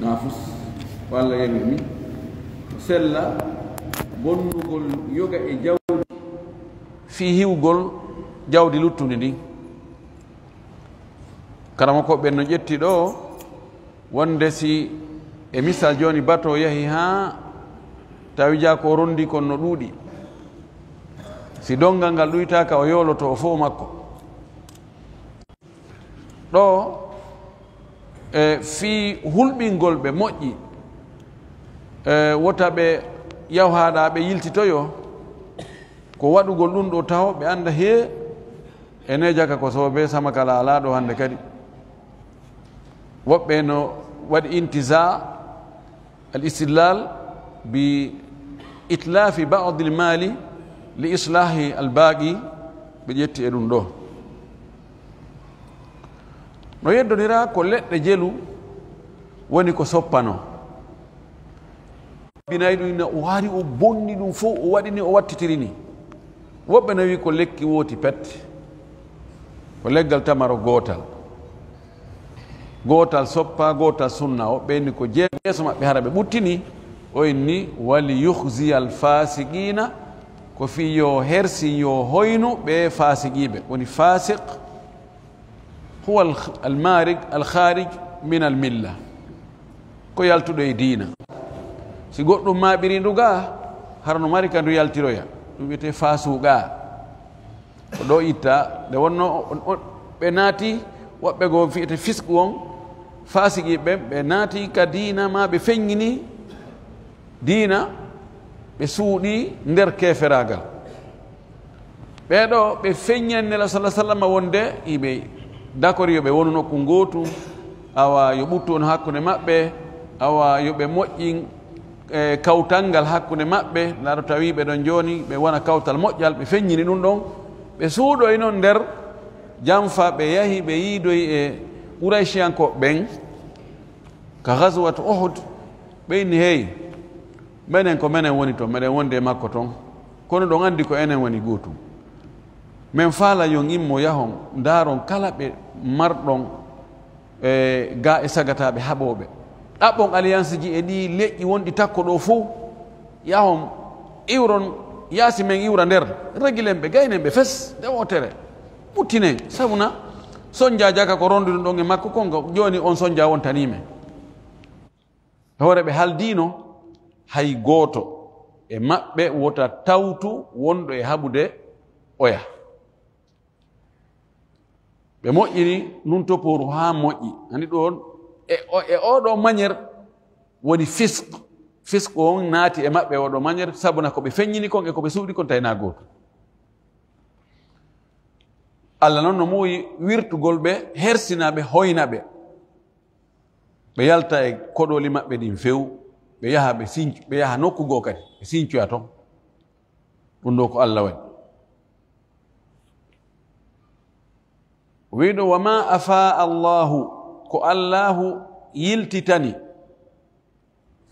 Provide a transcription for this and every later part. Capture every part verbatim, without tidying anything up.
Nafus, ko Allah yamiri min, ko sella bonnugol yoga e jawdi fii hiwgol jawdi luttundi ndin. Karamoko ɓen no ƴetti ɗo wonde si e misal jooni bato yahi haa tawi jaa ko rondi kon no ɗuuɗi, si donngal ngal ɗuytaaka o yooloto o fow makko. Ɗo e fii hulɓingol ɓe moƴƴi, e wota ɓe yaw haaɗa ɓe yiltitoyo, ko waɗugol ɗum ɗo taho ɓe annda hee e ne jaka ko soobee sama kala alaa ɗo hannde kadi. Woɓɓe no waɗi intiza al istidlal bi itlaafi baadil maali li islaahi al baaqi, ɓe ƴetti e ɗum ɗo. No yeddondiraa ko leɗɗe jelu woni ko soppanoo. Binayi ɗum ina o waari o bonni ɗum fof o waɗi ni o wattitiri ni. Woɓɓe no wi ko lekki wooti pet, ko leggal tamaro gootal. Gootal soppa, gootal sunna. Woɓɓe inni ko jeeɗo yeeso maɓɓe hara ɓe ɓuttini. O inni wali yuhziyal fasiqina, ko fii yo hersin yo hoynu ɓe fasiqiiɓe. Woni fasiq huwa al-, al-marig al-kharij min al-milla. Ko yaltuɗo e diina. Si goɗɗum maaɓiri ndu gaa, hara no mari ka ndu yaltiroya. Ɗum wiyetee fasuqa. Ko ɗo itta, nde wonno on, on, ɓe naati, woɓɓe goo fiyete fisqu on, fasiqi ɓen, ɓe naati ka diina maa ɓe feññini diina, ɓe suuɗi nder keeferaagal. Ɓee ɗo, ɓe feññani Nela sala sallam wonde iɓe dakori yo ɓe wonu nokku ngootu, awa yo ɓuttu on hakkunde maɓɓe, awa yo ɓe moƴƴin e kawtal ngal hakkunde maɓɓe, laaɗo tawi ɓe ɗon jooni, ɓe wona kawtal moƴƴal, ɓe feññini ɗum ɗon, ɓe suuɗoy non nder janfa, ɓe yahi, ɓe yiidoyi e Qurayshiyankooɓe ɓen, ka Ghazwat Uhud, ɓe inni, "Hey, menen ko menen woni ton, meɗen wondi e makko ton, kono ɗon anndi ko enen woni gootum. Men faala yon immo yahon, ndaaron kala ɓe marɗon e gaa e sagataaɓe haɓooɓe. Ɗaɓɓon alliance ji e ɗii leƴƴi wonɗi takko ɗo fow. Yahon, iwron yaasi men iwra nder. Regilen ɓe, gaynen ɓe fes, nde wootere. Ɓuttinen, sabuna sonja jaka ko rondude ɗon e makko kon, jooni on sonja wontanii men." Hoore ɓe haldiino, hay gooto e maɓɓe wota tawtu wonɗo e haɓude oya. Ɓe moƴƴini nun topooru haa moƴƴi. Ani ɗoon, e, o, e oo ɗoo manière woni fisq. Fisq on naati e maɓɓe oo ɗoo manière, sabuna ko ɓe feññini kon e ko ɓe suuɗi kon tawi naa gootum. Allah noon no muuyi wirtugol ɓe, hersina ɓe, hoyna ɓe. Ɓe yalta e koɗooli maɓɓe ɗin few, ɓe yaha, ɓe sincu, ɓe yaha nokku goo kadi, ɓe sincoya ton. Ɗum ɗoo ko Allah waɗi. O wi'i ɗo, "Wa ma afa Allahu," ko Allahu yiltitani,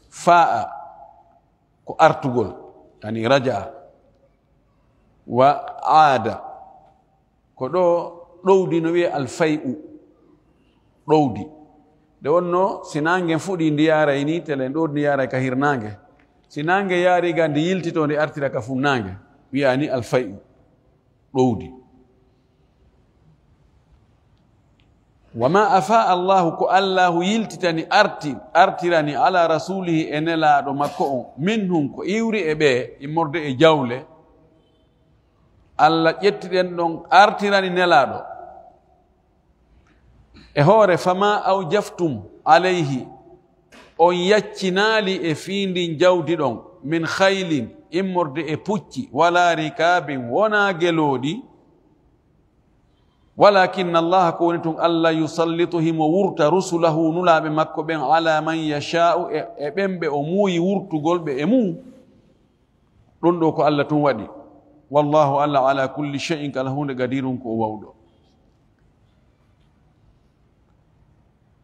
fa'a, ko artugol, yani raja'a, wa aada, ko ɗo ɗowdi no wi'e alfay'u, ɗowdi. Nde wonno, si naange fuɗi, ndi yaaray ni, telen ɗowdi ndi yaaray ka hirnaange. Si naange yaari ga, ndi yiltito, ndi artira ka funnaange. Wi'a ni alfay'u, ɗowdi. Wa ma afa Allahu, ko Allahu yiltitani, arti, artirani, ala rasulihi, e nelaaɗo makko on, minhum, ko iwri e ɓe, immorde e jawle, Allah ƴetti ɗen ɗon, artirani nelaaɗo. E hoore, fama awjaftum alayhi, on yaccinaali e fii ndin jawdi ɗon, min khaylin, immorde e pucci, wala rikabin, wonaa gelooɗi, walakinna Allaha, ko woni tun Allah, yusallitu, himo wurta, rusulahu, nulaaɓe makko ɓen, ala man yasha'u, e, e ɓen ɓe o muuyi wurtugol ɓe e mum. Ɗum ɗo ko Allah tun waɗi. Wallahu, Allah, ala kulli shay'in, kala huunde, qadirun, ko o wawɗo.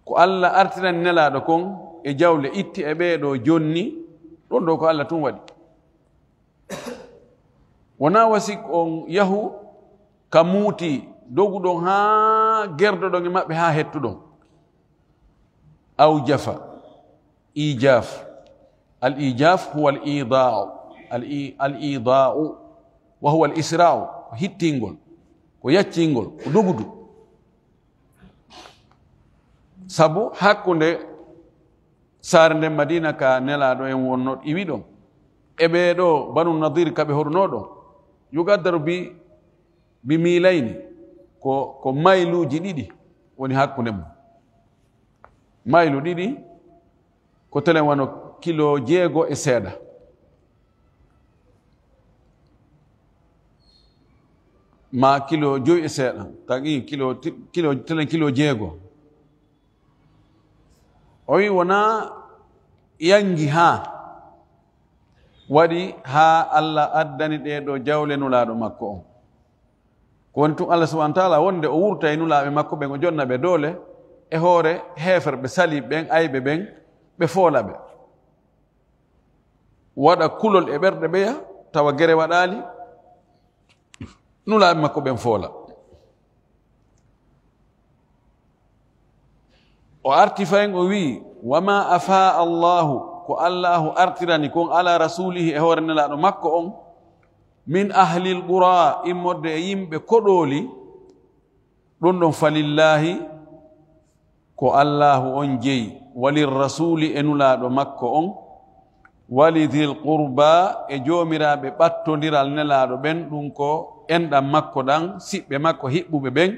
Ko Allah artirani nelaaɗo kon e jawle, itti e ɓee ɗo jonni, ɗum ɗo ko Allah tun waɗi. Wonaa wasi on yahu ka muuti, doguɗon haa gerdoɗon e maɓɓe haa hettuɗon. Aw jafa. Ijaaf. Al ijaaf huwa al idaa'u. Al i-, al idaa'u wa huwa al israa'u. Ko hittingol, ko yaccingol, ko dogudu. Sabu hakkunde saare nden Madina ka Nelaaɗo en wonno iwi ɗon. E ɓee ɗo Banu Nadir ka ɓe hoɗunoo ɗo. Yugaddaru bi, bi miilayni. Ko, ko mayluuji ɗiɗi woni hakkunde mum. Maylu ɗiɗi ko telen wano kilo jeego e seeɗa. Ma kilo jowi e seeɗa. Tagi kilo, ti-, kilo, telen kilo jeego. O wi wonaa yangi haa waɗi haa Allah addani ɗee ɗo jawle Nulaaɗo makko on. Ko woni tun Allah subhanahu wa ta'ala wonde o wurta e nulaaɓe makko ɓen, o jonna ɓe doole e hoore heeferɓe saliiɓe ɓen, ayɓe ɓen, ɓe foola ɓe. Waɗa kulol e ɓerɗe ɓeya, tawa gere waɗaali, nulaaɓe makko ɓen foola. O arti fayin o wi'i, "Wa ma afa Allahu," ko Allahu artirani kon, "ala rasulihi," e hoore Nelaaɗo makko on, "min ahlil qura," immorde e yimɓe koɗooli, ɗum ɗon, "falillahi," ko Allahu on jeyi, "walir rasuli," e Nulaaɗo makko on, "walidhil qurba," e joomiraaɓe ɓattondiral Nelaaɗo ɓen, ɗum ko enɗam makko ɗan, siɓɓe makko hiɓɓuɓe ɓen,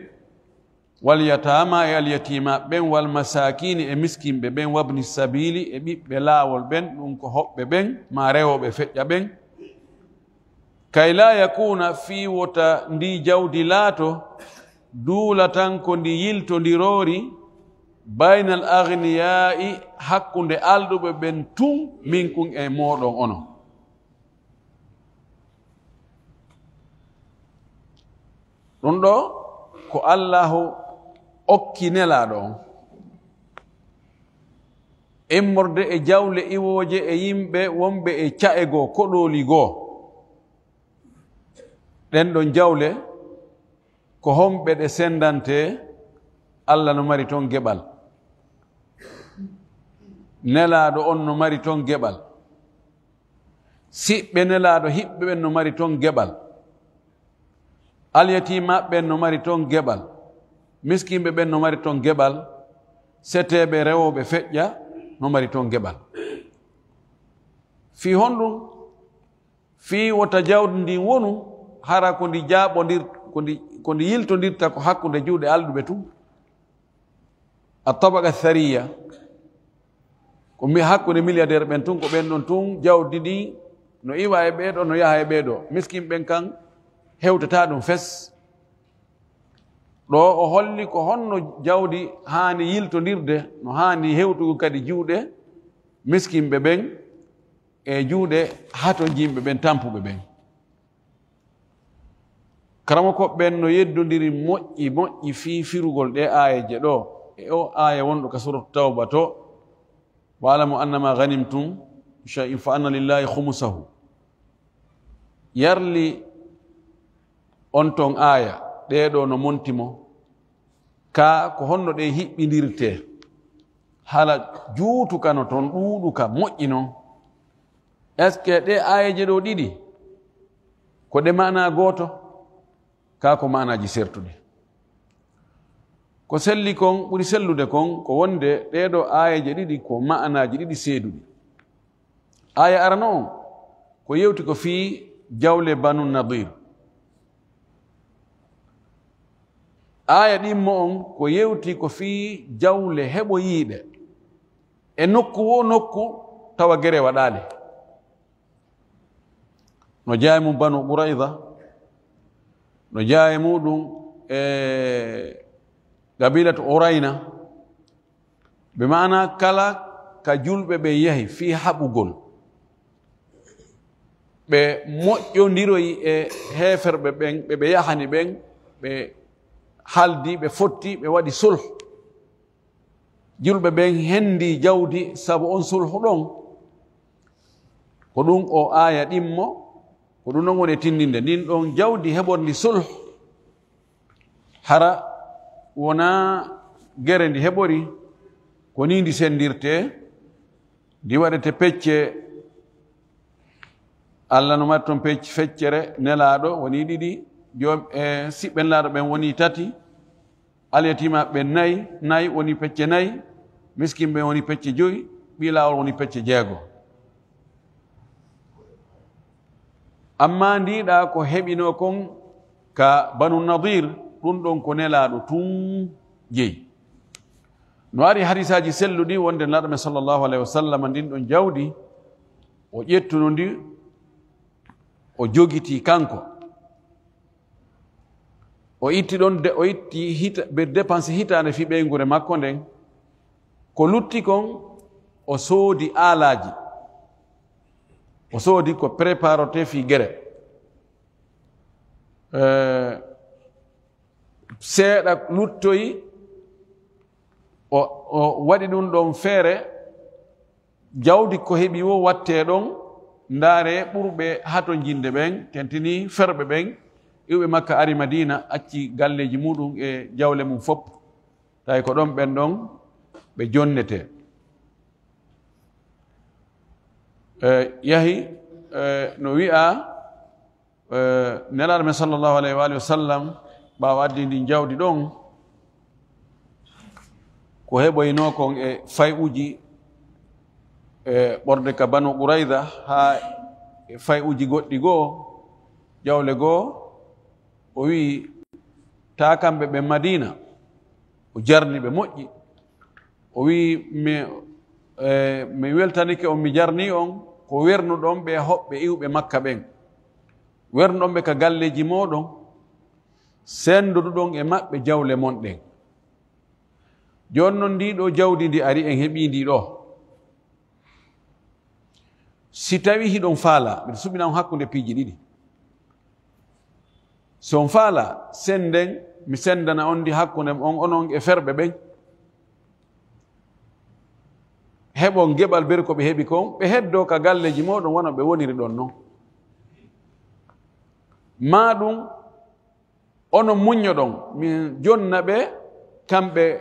"wal yatama," e alyatimaaɓe ɓen, "wal masakini," e miskinɓe ɓen, "wabni sabili," e ɓiɓɓe laawol ɓen, ɗum ko hoɓɓe ɓen, ma rewooɓe feƴƴa ɓen. "Kay la yakuna," fii wota ndi jawdi laato, "duulatan ko ndi yiltondiroori, baynal agniyaa'i," hakkunde alɗuɓe ɓen tun, "minkum," e mooɗon onon. Ɗum ɗo ko Allahu okki Nelaaɗo on. Immorde e jawle iwooje e yimɓe wonɓe e ca'e goo, koɗooli goo. Ɗen ɗon jawle, ko homɓe ɗe sendante? Allah no mari ton geɓal. Nelaaɗo on no mari ton geɓal. Siɓɓe Nelaaɗo hiɓɓe ɓen no mari ton geɓal. Alyatiimaaɓe ɓen no mari ton geɓal. Miskinɓe ɓen no mari ton geɓal. Seteeɓe rewooɓe feƴƴa no mari ton geɓal. Fii honɗum? Fii wota jawdi ndin wonu hara ko ndi jaaɓondir-, ko ndi, ko ndi yiltondirta ko hakkunde juuɗe alɗuɓe tun. A tabaqa thariya, ko mi hakkunde milliardaire ɓen tun, ko ɓen ɗon tun jawdi ndi no iwa e ɓee ɗo, no yaha e ɓee ɗo. Miskin ɓen kan hewtata ɗum fes. Ɗo o holli ko honno jawdi haani yiltondirde, no haani hewtugo kadi juuɗe miskinɓe ɓen e juuɗe hatonjinɓe ɓen, tampuɓe ɓen. Karamoko ɓen no yeddondiri moƴƴi moƴƴi fii firugol ɗee aayeeje ɗoo. E o aaya wonɗo ka Suratu Tawba to, "Wa'lamu annama ghanimtum min shay'in fa anna lillahi khumusahu." Yarli on ton aaya, ɗee ɗoo no monti mo. Ka ko honno ɗe hiɓɓindirtee? Hala juutu ka no ton, ɗuuɗu ka moƴƴi non. Est-ce que ɗe aayeeje ɗoo ɗiɗi ko ɗe maana gooto? Ka ko maanaaji sertuɗi. Ko selli kon, ɓuri sellude kon, ko wonde ɗee ɗoo aayeeje ɗiɗi ko maanaaji ɗiɗi seeduɗi. Aaya arano on ko yewti ko fii jawle Banu Nadir. Aaya ɗimmo on ko yewti ko fii jawle heɓoyiiɗe e nokku woo nokku tawa gere waɗaali. No jeyaa e mum Banu Qurayza, no jeyaa e muɗum e Qabilatu Urayna, ɓe maana kala ka julɓe ɓen yahi fii haɓugol, ɓe moƴƴondiroyi e heeferɓe ɓen, ɓe ɓe yahani ɓen, ɓe haldi, ɓe fotti, ɓe waɗi sulh. Julɓe ɓen hendi jawdi sabu on sulhu ɗon. Ko ɗum o aaya ɗimmo, ko ɗum ɗon woni e tindinde ndin ɗon jawdi heɓorndi sulh. Hara wonaa gere ndi heɓori, ko nii ndi sendirtee. Ndi waɗete pecce, Allah no mari toon pecce, feccere nelaaɗo woni ɗiɗi, joom, e siɓɓe nelaaɗo ɓen woni tati, alyatiima ɓen nayi, nayi woni pecce nayi, miskin ɓen woni pecce joyi, ɓii laawol woni pecce jeego. Ammaa ndiiɗa ko heɓinoo kon ka Banu Nadir, ɗun ɗon ko nelaaɗo tun jeyi. No ari hadiisaaji selluɗi wonde nelaaɗo men sallallahu alayhi wa sallam ndin ɗon jawdi, o ƴettuno ndi, o jogitii kanko. O itti ɗon de, o itti hita-, be dépense hitaande fii ɓeynguure makko nden. Ko lutti kon, o soodi aalaaji. O soodi ko préparé fii gere. Eh, seeɗa luttoyi, o, o waɗi ɗun ɗon feere, jawdi ko heɓi woo wattee ɗon, ndaaree ɓurɓe hatonjinde ɓen, tentinii ferɓe ɓen, iwɓe Makka ari Madiina, acci galleeji muɗum e jawle mum fof, tawi ko ɗon ɓen ɗon ɓe jonnetee. Eh, yahi, eh, no wi'aa, eh, Nelaaɗo men sallallahu alayhi wa alihi wa sallam, ɓaawo addi ndin jawdi ɗon, ko heɓoynoo kon e fay'uuji, e ɓorde ka Banu Qurayza, haa e fay'uuji goɗɗi goo, jawle goo, o wi'i, taa kamɓe ɓen Madiina, o jarni ɓe moƴƴi. O wi'i, mi, eh, mi weltanike on, mi jarni on, ko wernuɗon ɓe hoɓɓe iwɓe Makka ɓen. Wernuɗon ɓe ka galleeji mooɗon, senndoduɗon e maɓɓe jawle mon ɗen. Jooni non, ndii ɗoo jawdi ndi ari, en heɓii ndi ɗoo. Si tawii hiɗon faalaa, miɗo suɓina on hakkunde piiji ɗiɗi. Si on faalaa, sennden, mi senndana on ndi hakkunde on, onon e ferɓe ɓen. Heɓon geɓal bee ko ɓe heɓi kon, ɓe heddoo ka galleeji mooɗon wano ɓe woniri ɗon non. Maa ɗum, onon muññoɗon, min jonna ɓe, kamɓe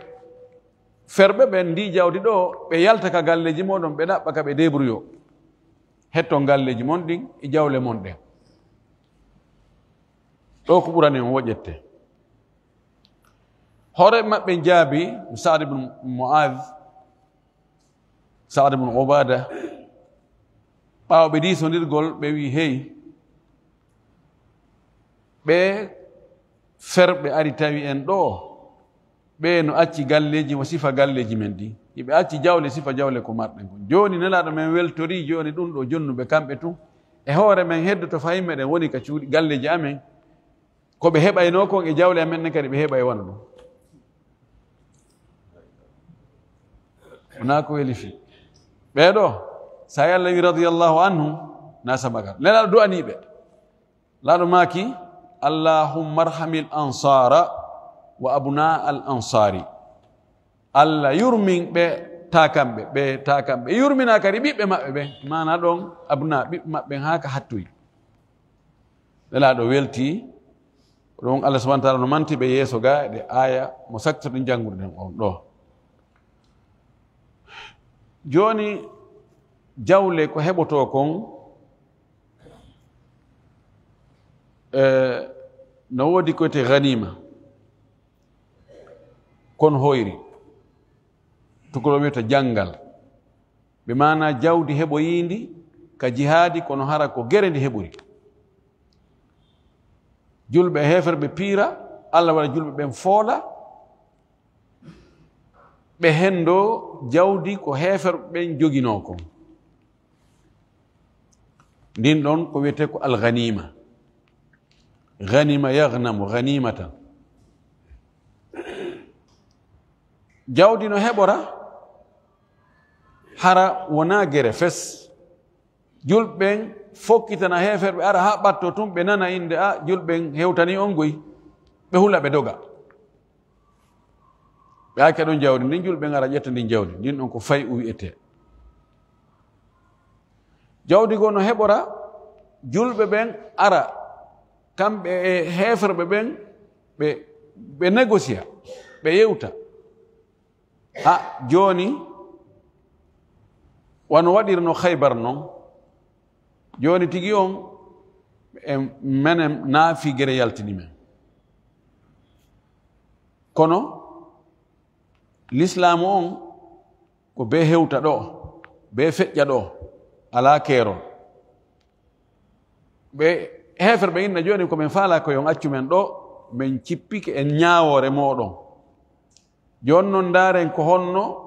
ferɓe ɓen, ndii jawdi ɗoo, ɓe yalta ka galleeji mooɗon, ɓe ɗaɓɓa ka ɓe débrouilloo. Hetton galleeji mon ɗin e jawle mon ɗen. Ɗoo ko ɓurani on woƴƴette. Hoore maɓɓe jaabi Sa'd ibn Mu'adh, Sa'd ibn Ubaada, ɓaawo ɓe diisondirgol, ɓe wi'i, hey, ɓee ferɓe ari tawi en ɗoo, ɓee no acci galleeji mo sifa galleeji men ɗin. Iɓe acci jawle sifa jawle ko marɗen kon. Jooni Nelaaɗo men weltorii jooni ɗum ɗoo jonnuɓe kamɓe tun. E hoore men heddoto fahin meɗen woni ka cuuɗi galleeji amen. Ko ɓe heɓaynoo kon e jawle amen ɗen kadi ɓe heɓay wano ɗum. Wonaa ko weli fii. Ɓee ɗoo, sa Yalla wi radiyallahu anhum, na sabaka. Nelaaɗo du'anii ɓe. Nelaaɗo maaki, "Allahumma arhamil ansaara wa abnaa al ansaari." Allah yurmin ɓe taakamɓe, ɓe taakamɓe. Yurmina kadi ɓiɓɓe maɓɓe ɓen. Maana ɗon abnaa, ɓiɓɓe maɓɓe ɓen haa ka hattoyi. Nelaaɗo welti. Ɗon Allah subhanahu wa ta'ala no manti ɓe yeeso ga e ɗe aaya mo saktirɗen janngude ɗen on ɗoo. Jooni, jawle ko heɓotoo kon, eh, no woodi ko wiyetee ganiima. Kon hoyri. Tukuloo wiyata janngal. Ɓe maana jawdi heɓoyiindi ka jihaadi, kono hara ko gere ndi heɓori. Julɓe e heeferɓe piira, Allah waɗa julɓe ɓen foola, ɓe henndoo jawdi ko heeferɓe ɓen joginoo kon. Ndin ɗon ko wiyetee ko al-ghaniima. Ghaniima yaghnamu ghaniimatan. Jawdi no heɓora, hara wonaa gere fes. Julɓe ɓen fokkitana heeferɓe, ara haa ɓattoo tun, ɓe nana innde, a, julɓe ɓen hewtanii on goy. Ɓe hula, ɓe doga. Ɓe acca ɗon jawdi ndin, julɓe ɓen ara ƴetta ndin jawdi. Ndin ɗon ko fay'u wi'etee. Jawdi goo no heɓora, julɓe ɓen ara, kamɓe e heeferɓe ɓen, ɓe, ɓe négocier, ɓe yewta. A, jooni, Wano waɗirno Khaybar non, jooni tigi on, en, menen naafi gere yaltini men. Kono, Lislaamu on, ko bee hewta ɗoo, bee feƴƴa ɗoo, alaa keerol. Ɓe heeferɓe inna jooni ko men faalaa ko yon accu men ɗoo, men cippike en ñaawoore mooɗon. Jooni non ndaaren ko honno,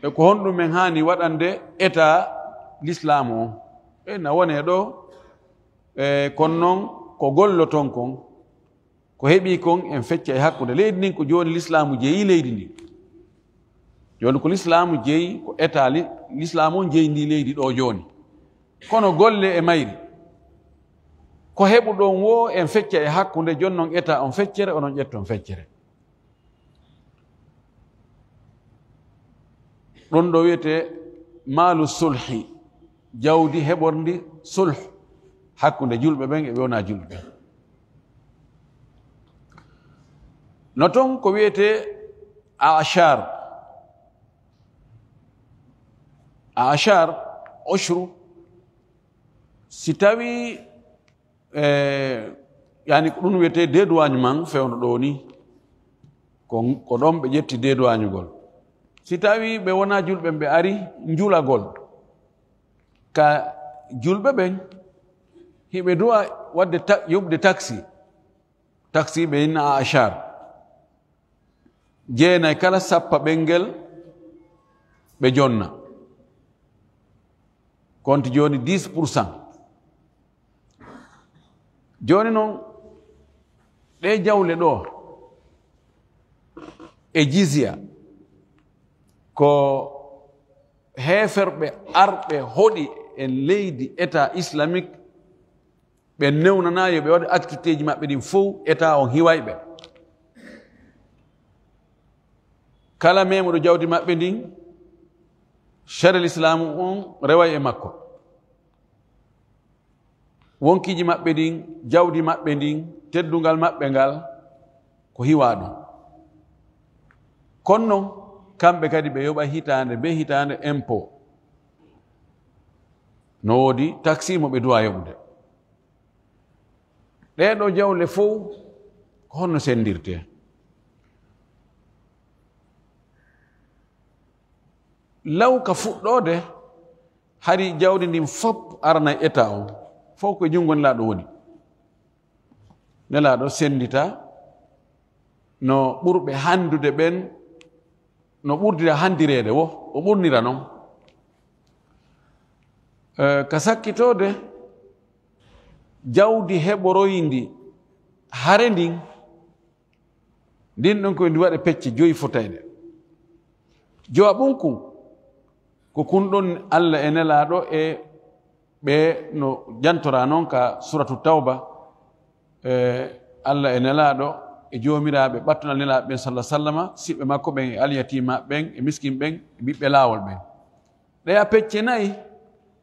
e ko honɗum men haani waɗande Etaa Lislaamu on. E na wonee ɗoo, e kono non ko golloton kon, ko heɓi kon en fecca e hakkunde. Leydi ndin ko jooni Lislaamu jeyi leydi ndin. Jooni ko Lislaamu jeyi, ko Etaa li-, Lislaamu on jeyi ndi leydi ɗoo jooni. Kono golle e mayri. Ko heɓuɗon woo en fecca e hakkunde, jooni non Etaa on feccere, onon ƴetton feccere. Ɗun ɗoo wi'etee maalu sulhi, jawdi heɓorndi sulh hakkunde julɓe ɓen e ɓe wonaa julɓe ɓen. No ton ko wi'etee a'shar. A'shar, ushru, si tawii E, yani ko ɗun wi'etee deeduwaañu man fewndo ɗoo ni. Ko, ko ɗon ɓe ƴetti deeduwaañugol. Si tawii ɓe wonaa julɓe, ɓe ari njulagol ka julɓe ɓen, hiɓe duwa waɗde ta-, yoɓde taksi. Taksi ɓe inna a'shar. Jeenay kala sappa ɓenngel ɓe jonna. Konti jooni dix pour cent. Jooni non, ɗee jawle ɗoo e jizya ko heeferɓe arɓe hoɗi e leydi Etaa Islamique, ɓe newnanaa yo ɓe waɗu activiteeji maɓɓe ɗin fow, Etaa on hiway ɓe. Kala meemuɗo jawdi maɓɓe ndin, Sariya Lislaamu on reway e makko. Wonkiiji maɓɓe ɗin, jawdi maɓɓe ndin, teddungal maɓɓe ngal, ko hiwaa ɗun. Kono non, kamɓe kadi ɓe yoɓa hitaande bee hitaande impôt. No woodi taksi mo ɓe duwaa yoɓude. Ɗee ɗoo jawle fow, ko honno senndirtee? Law ka fuɗɗoode, hari jawdi ndin fow aranay Etaa on, fow ko e junngo Nelaaɗo woni. Nelaaɗo senndita no ɓurɓe hanndude ɓen, no ɓurdira hanndireede wo, o ɓurnira non. Eh, ka sakkitoode, jawdi heɓoroyndi hare ndin, ndin ɗon ko ndi waɗa pecce joyi fotayɗe. Jowa ɓun kun, ko kun ɗon Alla e Nelaaɗo e ɓe no jantoraa non ka Suuratu Tawba, e Alla e Nelaaɗo e joomiraaɓe ɓattunal Nelaaɓe ɓen, sallallaahu alayhi wa sallama, siɓɓe makko ɓen e alyatiimaaɓe ɓen e miskin ɓen e ɓiɓɓe laawol ɓen. Ɗeya pecce nayi,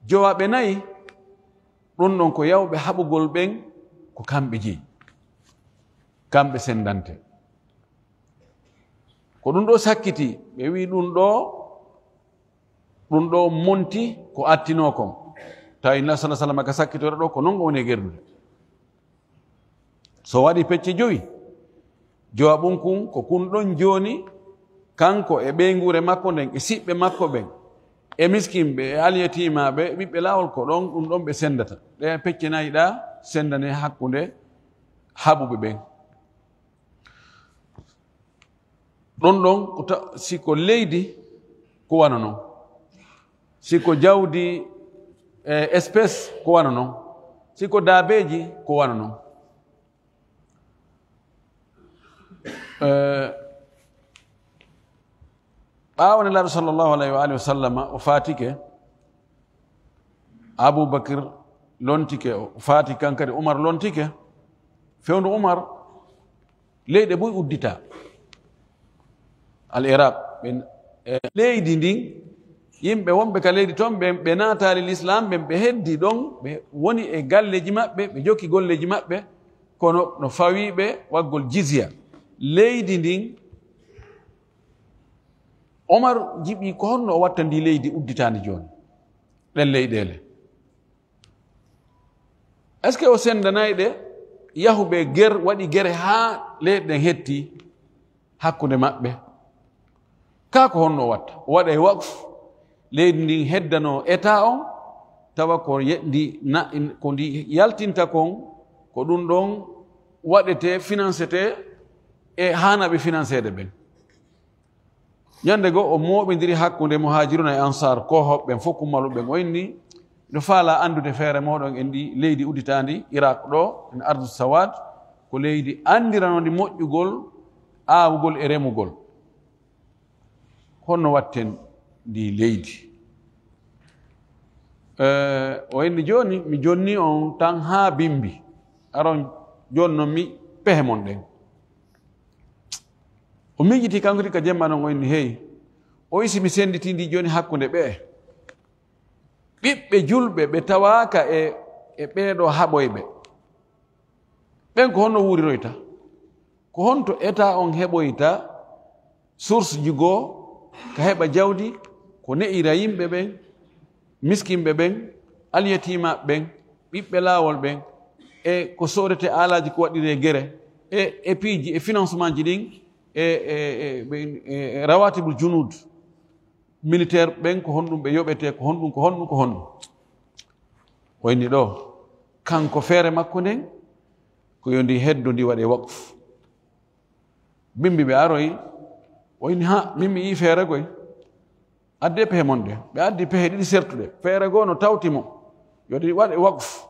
jowaɓe nayi, ɗun ɗon ko yawɓe haɓugol ɓen, ko kamɓe jeyi. Kamɓe senndante. Ko ɗun ɗoo sakkiti, ɓe wi'i ɗun ɗoo, ɗun ɗoo monti ko attinoo kon. Tawi Nelaaɗo, sallallaahu alayhi wa sallama, ka sakkitoore ɗoo, ko non o woni e gerdude. So waɗi pecce jowi, jowa ɓun kun, ko kun ɗon jooni, kanko e ɓeynguure makko nden, e siɓɓe makko ɓen, e miskinɓe, e alyatiimaaɓe, e ɓiɓɓe laawol, ko ɗon, ɗun ɗon ɓe senndata. Ɗee pecce nayi ɗaa senndanee hakkunde haɓuɓe ɓen. Ɗon ɗon, ko ta-, si ko leydi, ko wano non. Si ko jawdi, eh, espèce, ko wano non. Si ko daabeeji, ko wano non. Eh, ɓaawo Nelaaɗo, sallallaahu alayhi wa aalihi wa sallama, o faatike, Abuu Bakr lontike, o faati kan kadi, Umar lontike. Fewndo Umar, leyɗe buy udditaa. Al Iraq, ɓe, e leydi ndin, yimɓe wonɓe ka leydi ton, ɓe, ɓe naataali Lislaam, ɓen ɓe heddi ɗon, ɓe woni e galleeji maɓɓe, ɓe jokki golleeji maɓɓe, kono no fawii ɓe waggol jizya. Leydi ndin, Omar jiɓi ko honno o watta ndi leydi udditaandi jooni. ɗen leyɗeele. Est-ce que o sendanayi ɗe yahuɓe ger, waɗi gere haa leyɗe ɗen hetti hakkunde maɓɓe? Kaa ko honno o watta? O waɗa e waqf, leydi ndin heddanoo état on, tawa ko ye-, ndi na-, ko ndi yaltinta kon, ko ɗum ɗon waɗetee, financetee e haanaaɓe financeede ɓen. Ñande goo, o mooɓindiri hakkunde Muhaajiruuna e Ansaar, koohooɓe ɓen fof, kummaluɓe ɓen, o inni, "Miɗo faalaa anndude feere mooɗon e ndi leydi udditaandi Iraq ɗoo, en ardu sawaad, ko leydi anndiranoondi moƴƴugol, aawugol e remugol. Honno watten ndi leydi?" Eh, o inni, "Jooni, mi jonnii on tan haa bimbi. Aron jonnon mi pehe mon ɗen." O miijitii kanko tigi ka jemma non, o inni, "Hey, o isi mi senditii ndi jooni hakkunde ɓe'e. Ɓiɓɓe julɓe ɓe tawaaka e, e ɓee ɗoo haɓoyɓe. Ɓen ko honno wuuriroyta? Ko honto état on heɓoyta source ji goo ka heɓa jawdi ko ne'ira yimɓe ɓen, miskinɓe ɓen, alyatiimaaɓe ɓen, ɓiɓɓe laawol ɓen, e ko soodetee aalaaji ko waɗiree gere, e, e piiji, e financement ji ɗin, e, e, e, ɓen, e, e rawatibul junud, militaire ɓen, ko honɗum ɓe yoɓetee, ko honɗum, ko honɗum, ko honɗum?" O inni ɗoo, kanko feere makko nden, ko yo ndi heddo ndi waɗee waqf. Bimbi ɓe aroyi, o inni, "Ha, min mi yii feere koy. Addee pehe mon ɗe." Ɓe addi pehe ɗiɗi sertuɗe. Feere goo no tawti mo, yo ɗi waɗe waqf.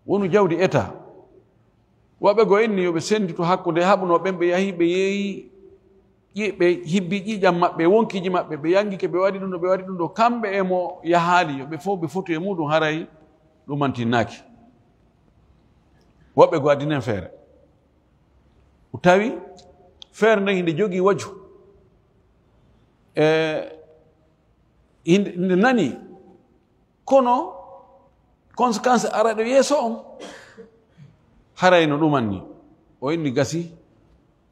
Wonu jawdi état. Woɓɓe goo inni yo ɓe senditu hakkunde haɓunoo ɓen, ɓe yahi, ɓe yeeyi, ƴi-, ɓe hibbi ƴiiƴam maɓɓe, wonkiiji maɓɓe, ɓe yangike, ɓe waɗi ɗum ɗo, ɓe waɗi ɗum ɗo. Kamɓe e mo yahaali, yo ɓe fof ɓe fotu e muuɗum, haray ɗumantinnaaki. Woɓɓe goo addi nen feere. O tawi feere nden hinde jogii waju. E hinde, hinde nani. Kono conséquence arayɗo yeeso on, haray no ɗumanni. O inni gasi,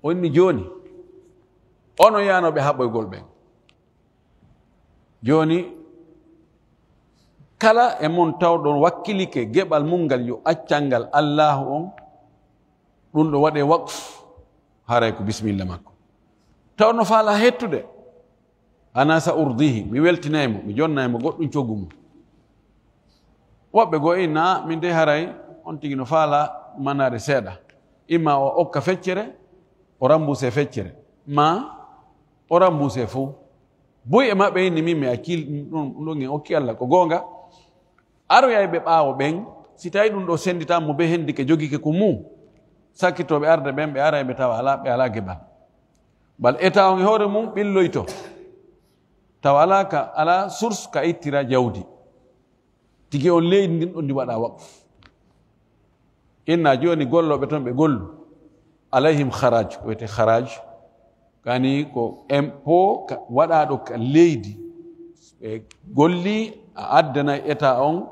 o inni jooni, onon yaanooɓe haɓoygol ɓen. Jooni, kala e mon tawɗo wakkilike geɓal mum ngal yo accal ngal Allaahu on, ɗum ɗo waɗee waqf, haray ko bismilla makko. Taw no faalaa hettude, "Ana sa urdihi, mi weltinay mo, mi jonnay mo goɗɗum coggu mum." Woɓɓe goo inna, "Min dey haray on tigi no faalaa manaade seeɗa. Imma o okka feccere, o remboursé feccere, ma o remboursé fow." Buy e maɓɓe inni, "Min mi accii ɗum, ɗum ɗon en okki Alla ko goonga." Aroyayɓe ɓaawo ɓen, si tawi ɗum ɗo senditan mo be hendi ke jogike ko mum, sakkitooɓe arde ɓen, ɓe aray ɓe tawa alaa, ɓe alaa geɓal. Bal état on e hoore mum ɓilloyto. Tawa alaa ka, alaa source ka ittira jawdi. Tigi on leydi ndin ɗon ndi waɗa waqf. Inna jooni gollooɓe ton ɓe gollu. Alayhim kharaj, ko wiyetee kharaj. Kani ko impôt ka, waɗaaɗo ka leydi. Ɓe golli, a addanay état on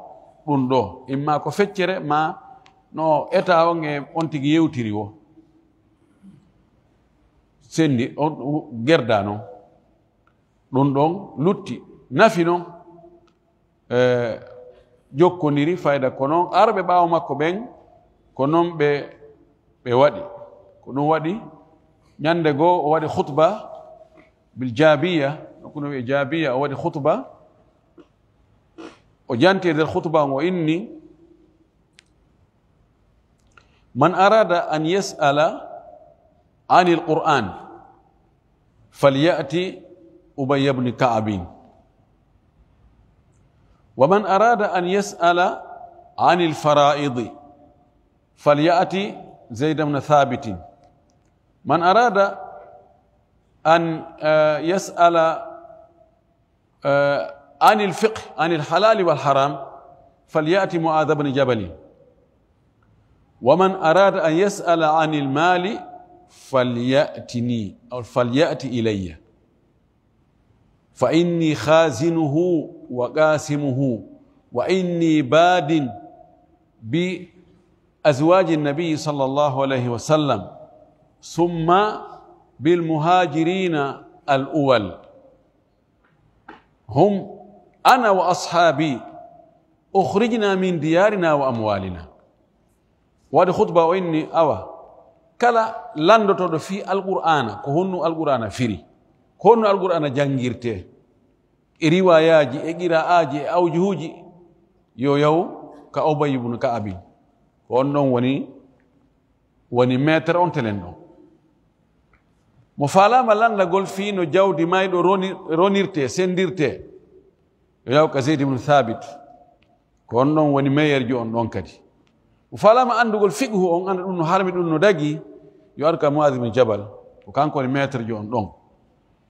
ɗum ɗo. Imma ko feccere, ma no état on e on tigi yewtiri wo. Sendi, on gerda non. Ɗum ɗon lutti, nafi non. E, jokkondiri fayda. Ko noon arɓe ɓaawo makko ɓen, ko noon ɓe, ɓe waɗi. Ko ɗum waɗi, ñande goo o waɗi khutba bil Jaabiya, ko no wiye Jaabiya, o waɗi khutba, o janti e nder khutba on, o inni, "Man arada an yas'ala anil Qur'an, falyati Ubay ibn Ka'bin. Wa man arada an yas'ala anil fara'idi, falyati Zayd ibn Thabitin. Man arada an, eh, yas'ala, eh, anil fiqh, anil halali wal haram, falyati Mu'adh ibn Jabalin. Wa man arada an yas'ala anil mali, falyatini, aw falyati ilayya. Fa inni khazinuhu wa qasimuhu, wa inni badin bi azwaji nabi sallallahu alayhi wa sallam, summa bil muhajirina al awwal." Hum Ana wa ashaabi ukhrijna min diyarina wa amwalina. Waɗi khutba o inni, awa, kala lanndotooɗo fii Alqur'aana, ko honno Alqur'aana firi, ko honno Alqur'aana janngirtee, e riwaayaaji, e qiraa'aaji, e awjuhuuji, yo yaw ka Ubay ibn Ka'abin. Ko on ɗon woni, woni maître on telen ɗon. Mo faalaama lanndagol fii no jawdi mayɗo roni-, ronirtee, senndirtee, yo yaw ka Zeyd ibn Thabit. Ko on ɗon woni meilleur jo on ɗon kadi. Mo faalaama anndugol fiqhu on, annda ɗum no harmi, ɗum no dagi, yo ar ka Mu'adh ibn Jabal. Ko kanko woni maître jo on ɗon.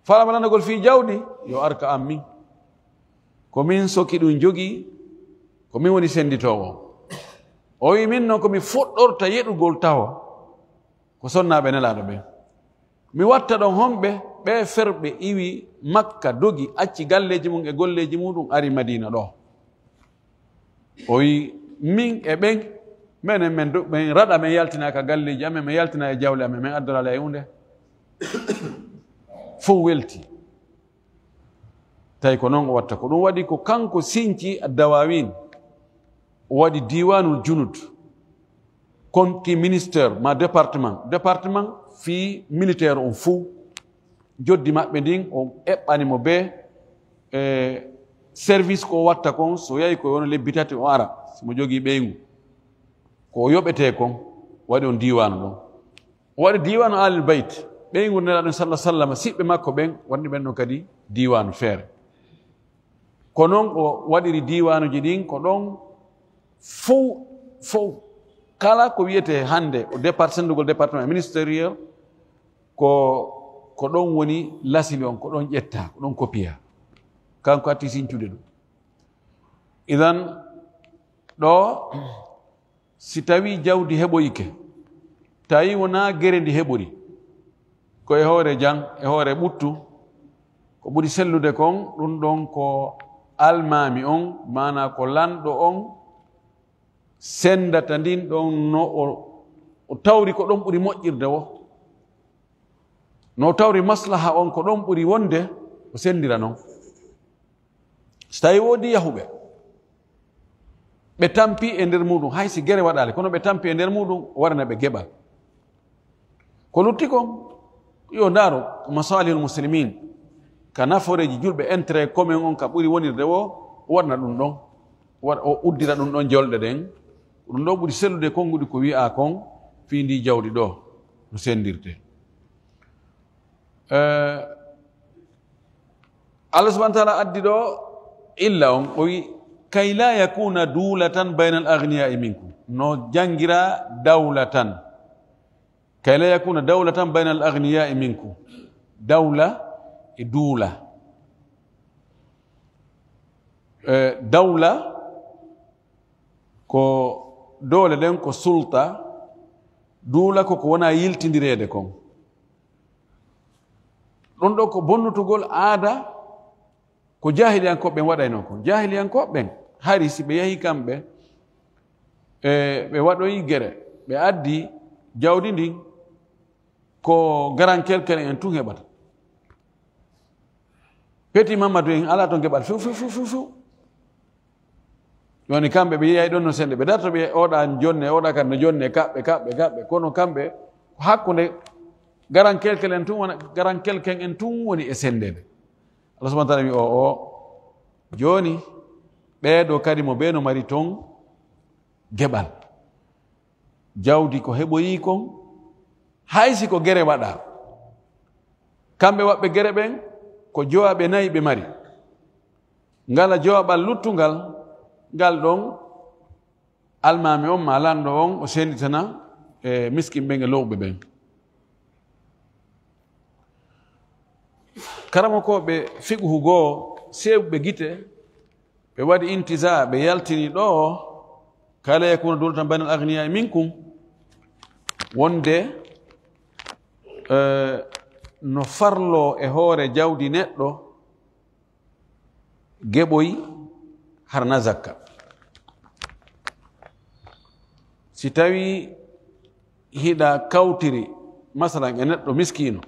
Faalaama lanndagol fii jawdi, yo ar ka an min. Ko min soki ɗum jogii, ko min woni sennditoowo. O wi'i min non ko mi fuɗɗorta yeɗugol taho ko sonnaaɓe Nelaaɗo ɓen. Mi watta ɗon honɓe? Ɓee ferɓe iwi Makka, dogi, acci galleeji mum e golleeji muɗum, ari Madiina ɗoo. O wi'i, min e ɓen, menen men do-, men raɗa, men yaltina ka galleeji amen, men yaltina e jawle amen, men addoraali e huunde. Fow welti. Tawi ko non o watta. Ko ɗum waɗi ko kanko sinci Ad-Dawawin, o waɗi Diiwaanul Junud, konki ministère ma département, département fii militaire on fuu. Joddi maɓɓe ndin, o eɓɓani mo bee, e, service ko o watta kon, so yahi ko wona lebbi tati o ara, si mo jogii ɓeyngu. Ko o yoɓetee kon, waɗi on diiwaanu ɗon. O waɗi diiwaanu Ahlul Bayt, ɓeyngu Nelaaɗo sallallahu alaihi wasallam, siɓɓe makko ɓen, waɗni ɓen ɗon kadi diiwaanu feere. Ko non o waɗiri diiwaanuuji ɗin, ko ɗon fow, fow. Kala ko wiyetee hannde o départ-, senndugol département ministériel, ko, ko ɗon woni lasili on, ko ɗon ƴetta, ko ɗon kopiya. Kanko hatti sincude ɗum. Idan, ɗo, si tawii jawdi heɓoyike, tawi wonaa gere ndi heɓori, ko e hoore jam, e hoore ɓuttu, ko ɓuri sellude kon, ɗum ɗon ko almaami on, maanaa ko lanɗo on, senndata ndin ɗon no o, o tawri ko ɗon ɓuri moƴƴirde wo. No o tawri maslaha on ko ɗon ɓuri wonde, o senndira non. So tawii woodi yahuɓe, ɓe tampi e nder muɗum, hay si gere waɗaali, kono ɓe tampi e nder muɗum, o waɗana ɓe geɓal. Ko lutti kon, yo ndaaro masalihul muslimin, ka nafooreeji julɓe, intérêt commun on ka ɓuri wonirde wo, o waɗana ɗum ɗon, o waɗa, o uddira ɗum ɗon jolɗe ɗen. Ɗum ɗon ɓuri sellude konguɗi ko wi'aa kon fii ndii jawdi ɗoo, no senndirtee. Eh, Allah subhanahu wa ta'ala addi ɗo illa on, o wi, "Kay la yakuna dulatan bainal aghniyai minkum." No jangira dawlatan. "Kay la yakuna dawlatan bainal aghniyai minkum." Dawla e duula. Eh, dawla ko doole ɗen, ko sulta. Duula ko ko wona yiltindireede kon. Ɗum ɗo ko bonnutugol aada ko jaahiliyankooɓe ɓen waɗaynoo kon. Jaahiliyankooɓe ɓen, hari si ɓe yahii kamɓe, e, ɓe waɗoyi gere, ɓe addi jawdi ndin, ko garankelkel en tun heɓata. Petit Mamadou en alaa toon geɓal few, few, few, few, few. Jooni kamɓe ɓe yiyay ɗon no sennde, ɓe darto ɓe oɗa jonne, oɗa kadi no jonne, kaɓɓe, kaɓɓe, kaɓɓe. Kono kamɓe ko hakkunde garankelkel en tun wona, garankelken en tun woni e senndeede. Allah subhanahu wa ta'ala wi, o, o, jooni ɓeeɗo kadi mo ɓe no mari toon geɓal. Jawdi ko heɓoyi kon, hay si ko gere waɗa. Kamɓe waɓɓe gere ɓen, ko jowaɓe nayi ɓe mari. Ngala jowaɓal luttungal, ngal ɗon almaami on maa lanɗo on o sennditana e miskin ɓen e lowɓe ɓen. Karamokooɓe fiqhu goo, seewɓe gite, ɓe waɗi intiza, ɓe yaltini ɗo, "Kay la yakuna dulatan bainal aghniyai minkum", wonde, eh, no farloo e hoore jawdi neɗɗo geɓoy harna zakka. Si tawii hiɗa kawtiri, masalan, e neɗɗo miskiino,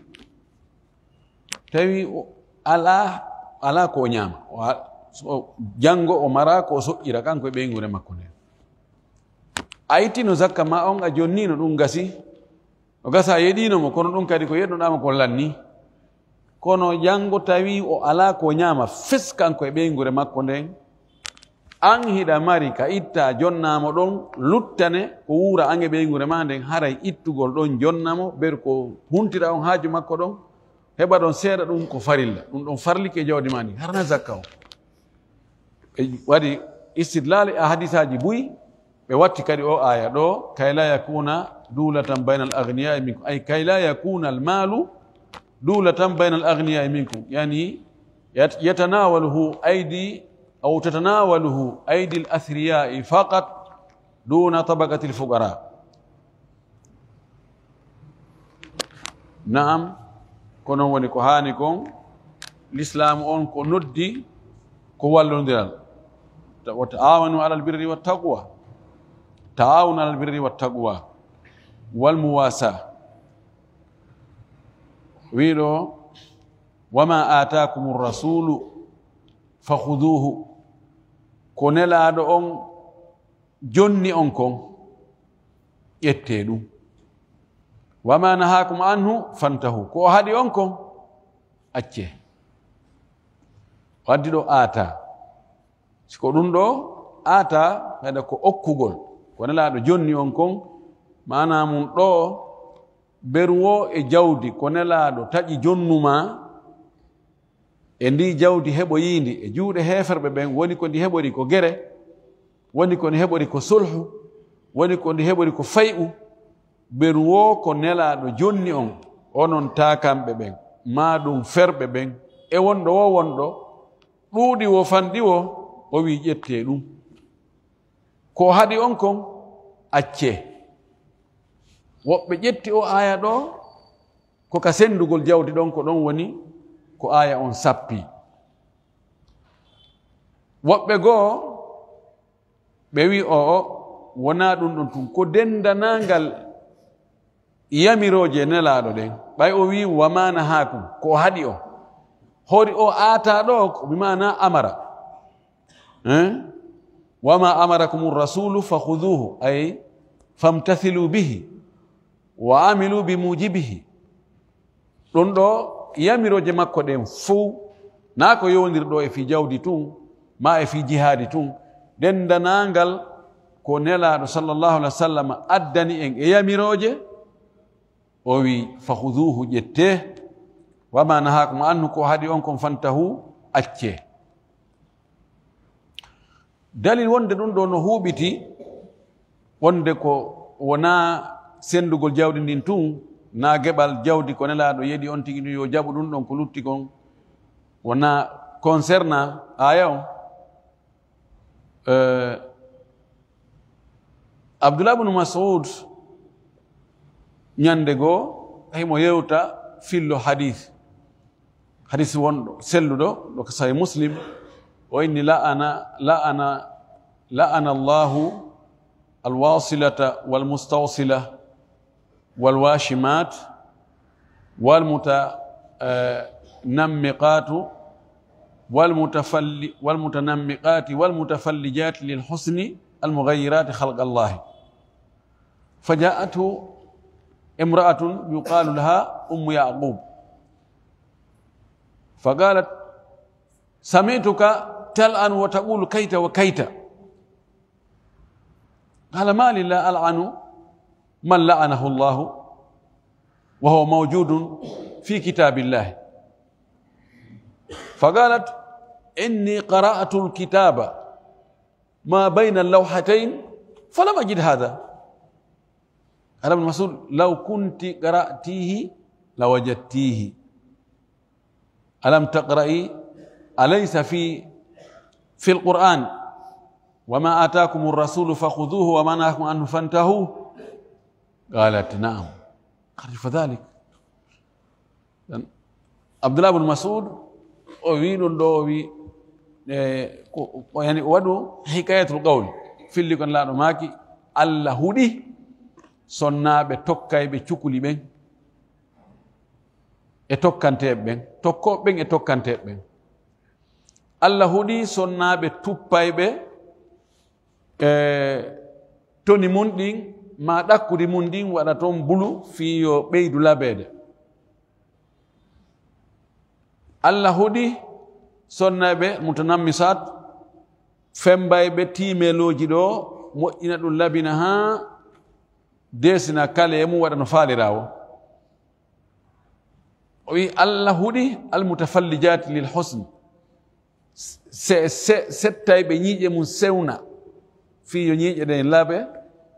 tawi o alaa, alaa ko o ñaama, o a-, So o janngo o mara ko o soƴƴira kanko e ɓeynguure makko nden. A ittino zakka ma on, a jonnino ɗum gasi. O gasa yeɗino mo, kono ɗum kadi ko yeɗnoɗaa mo ko lanni. Kono janngo tawi o alaa ko ñaama fes kanko e ɓeynguure makko nden, an hiɗa mari ka itta jonnaa mo ɗon, luttane ko wuura an e ɓeynguure ma nden, haray ittugol ɗon jonna mo, ber ko huntira on haaju makko ɗon, heɓa ɗon seeɗa, ɗum ko farilla, ɗum ɗon farlike e jawdi ma ndi, harana zakka on. Ɓe waɗi istidlaal e hadisaaji buy, ɓe watti kadi o aya ɗo, "Kay la yakuna dulatan baynal aghniyai minkum." Ay, "Kay la yakuna al malu dulatan baynal aghniyai minkum." Yani, yat-, yatanawaluhu aydi, aw tatanawaluhu aydi al athriyai faqat duna tabaqati al fuqara. Naam, ko non woni ko haani kon. Lislaamu on ko noddi ko wallondiral. Ta-, wa ta'awanu alal birri wat taqwa. Ta'awanu alal birri wat taqwa. Wal muwasa. Wiɗo, "Wa ma atakumur rasulu fa khuduhu." Ko Nelaaɗo on jonni on kon, ƴettee ɗum. "Wa ma nahakum anhu fantahu." Ko o haɗi on kon, accee. O addi ɗo aata. Si ko ɗum ɗo aata, haɗa ko okkugol. Ko Nelaaɗo jonni on kon, maanaa mum ɗo, beru wo e jawdi, ko Nelaaɗo taƴi jonnu ma, e ndi jawdi heɓoyiindi e juuɗe heeferɓe ɓen, woni ko ndi heɓori ko gere, woni ko ndi heɓori ko sulhu, woni ko ndi heɓori ko fay'u, beru wo ko Nelaaɗo jonni on, onon taakamɓe ɓen, maa ɗum ferɓe ɓen, e wonɗo wo wonɗo, ɗuuɗi wo fanɗi wo, o wi'i, "Ƴettee ɗum." Ko o haɗi on kon, accee. Woɓɓe ƴetti o aaya ɗo, ko ka senndugol jawdi ɗon, ko ɗon woni ko aaya on sappi. Woɓɓe goo, ɓe wi, "O'o, wonaa ɗum ɗon tun, ko denndanangal yamirooje Nelaaɗo ɗen." Ɓay o wi, "Wa ma nahaakum," ko o haɗi o. Hoori o aata ɗo, ko bi maana amara. Eh? "Wa ma amarakumu rasulu fa khuduhu," ay famtathilu bihi, "wa amilu bi mujibihi." Ɗum ɗo yamirooje makko ɗen fow, naa ko yowondir ɗo e fii jawdi tun, maa e fii jihaadi tun, denndanangal ko Nelaaɗo sallallahu alaihi wa sallam addani en e yamirooje, o wi, "Fa khuduhu, ƴettee, wa ma nahakum anhu, ko haɗi on kon, fantahu, accee." Dalil wonde ɗum ɗo no huuɓiti, wonde ko wonaa senndugol jawdi ndin tun, naa geɓal jawdi ko Nelaaɗo yeɗi on tigi ɗum yo jaɓu ɗum ɗon ko lutti kon, wonaa concernant aaya on. Eh, Abdullah ibn Mas'ud ñande goo himo yewta fillo hadis. Hadis wonɗo, selluɗo, ɗo ko Sahih Muslim, o inni, "La'ana, la'ana, la'ana Allahu alwasilata walmustawsila walwashimat walmuta-, eh, nammiqatu walmutafalli-, walmutanammiqati walmutafallijati lilhusni almughayyirati khalqa Allahi." فجاءته امرأة يقال لها أم يعقوب فقالت: سمعتك تلعن وتقول كيت وكيت. قال: ما لي لا ألعن من لعنه الله وهو موجود في كتاب الله. فقالت: إني قرأت الكتاب ما بين اللوحتين فلم أجد هذا. قال ابن مسعود: لو كنت قرأتيه لوجدتيه. ألم تقرأي أليس في، في القرآن: وما آتاكم الرسول فخذوه وما نهاكم عنه فانتهوا؟ قالت: نعم. قال: فذلك. Abdullah ibn Mas'ud, o wi ɗum ɗo, o wi, e, ko, ko, yani, o waɗu hikayatul qawl, filli kon laaɗo maaki, Allah huɗi sonnaaɓe tokkayɓe cukuli ɓen, e tokkanteeɓe ɓen, tokkooɓe ɓen e tokkanteeɓe ɓen. Allah huɗi sonnaaɓe tuppayɓe, e toni mun ɗin, maa ɗakkudi mun ɗin waɗa ton bulu fii yo ɓeydu labeede. Allah huɗi sonnayɓe mutanammisat, fembayɓe tiimelooji ɗo, moƴƴina ɗum labina haa deesina kala e mum waɗa no faaliraa woo. O wi Allah huɗi almutafallijati lil husn, se, se, settayɓe ñiiƴe mum sewna, fii yo ñiiƴe ɗen laɓe,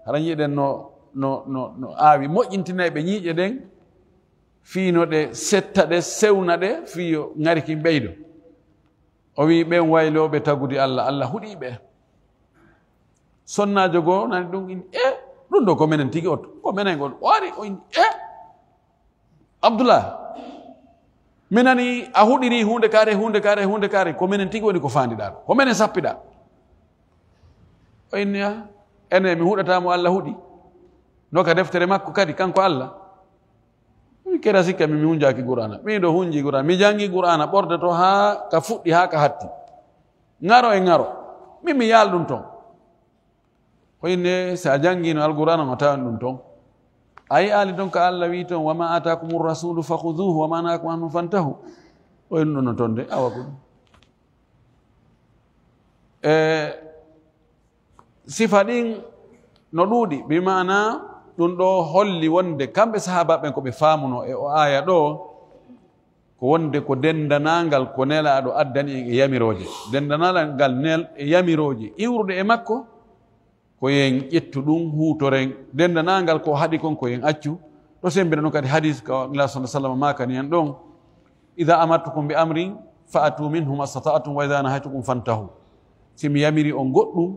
hara ñiiƴe ɗen no, no, no, no aawi, moƴƴintinayɓe ñiiƴe ɗen, fii no ɗe setta ɗe, sewna ɗe, fii yo ŋari kin ɓeydo. O wi ɓen waylooɓe tagudi Allah, Allah huɗi ɓe. Sonnaajo goo nani ɗum, inni, "E, ɗum ɗo ko menen tigi oto, ko menen on." O ari, o inni, "E, Abdullah, mi nani a huɗiri huunde kaare, huunde kaare, huunde kaare, ko menen tigi woni ko faandiɗaa ɗo, ko menen sappiɗaa." O inni, "A, ene mi huɗata mo Allah huɗi, no ka deftere makko kadi, kanko Allah?" Mi kera sikka mi, mi hunjaaki Qur'aana. Mi ɗo hunji Qur'aana. Mi jangi Qur'aana ɓorde to haa ka fuɗɗi, haa ka hatti. Ŋaro e ŋaro. Min mi yaal ɗum ton. Ko inne, si a janngino Alqur'aana, a tawan ɗum ton. A yi'aali ton ka Allah wi ton, "Wa ma atakumur rasulu fakhuduhu, wa ma nahakum anhu fantahu." O innu no ton de, awa ko ɗum. E sifa ɗin no ɗuuɗi, bi maana ɗum ɗo holli wonde kamɓe sahaaba ɓen ko ɓe faamuno e o aaya ɗo, ko wonde ko denndanangal ko Nelaaɗo addani en e yamirooje. Denndanangal nel e yamirooje iwruɗe e makko, ko yen ƴettu ɗum, huutoren. Denndanangal ko haɗi kon, ko yen accu. Ɗo sembina ɗum kadi hadis ko Nelaaɗo sallallahu alaihi wasallam maakani en ɗon, "Idha amartukum bi amrin fa'tu minhu mastata'tum wa idha nahaytukum fantahu." Si mi yamiri on goɗɗum,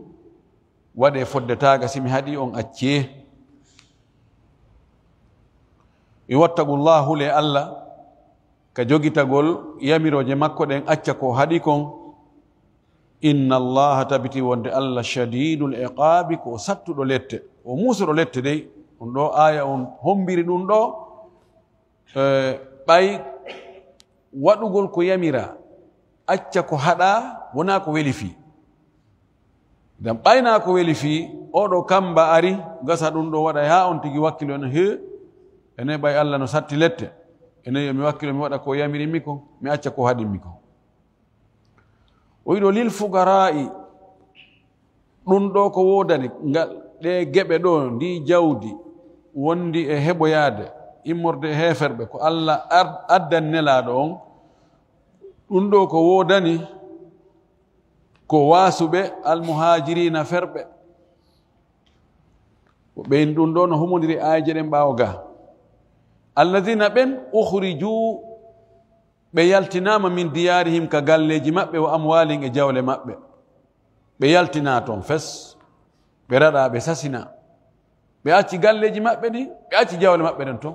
waɗee fodde taaga, si mi haɗi on, accee. Iwattagullah, hulee Allah ka jogitagol yamirooje makko ɗen, acca ko haɗi kon. Inna Allaha, tabiti wonde Allah, shadidul iqaabi, ko o sattuɗo lette, o muusuɗo lette dey. Ɗum ɗo aaya on hombiri ɗum ɗo. E, ɓay waɗugol ko yamiraa, acca ko haɗaa, wonaa ko weli fii. Ngam ɓay naa ko weli fii, oo ɗoo kamba ari, gasa ɗum ɗoo waɗay haa on tigi wakkilo en, hee, ene ɓay Allah no satti lette, ene yo mi wakkilo mi waɗa ko yamiri mi kon, mi acca ko haɗi mi kon. O wi'i ɗoo, "Lil fuqaraa'i", ɗum ɗoo ko woodani ngal, ɗee geɓe ɗoo, ndii jawdi wondi e heɓoyaade, immorde e heeferɓe, ko Allah ar-, addani Nelaaɗo on. Ɗum ɗoo ko woodani ko waasuɓe, almuhaajiriina, ferɓe. Ko ɓen ɗum ɗoo no humondiri aayeeje ɗen ɓaawo gaa. "Alladiina", ɓen, "ukhrijuu", ɓe yaltinaama, "min diyaarihim", ka galleeji maɓɓe, "wa amwaalihim", e jawle maɓɓe. Ɓe yaltinaa ton fes, ɓe raɗaa, ɓe sasinaa. Ɓe acci galleeji maɓɓe ɗin, ɓe acci jawle maɓɓe ɗen ton.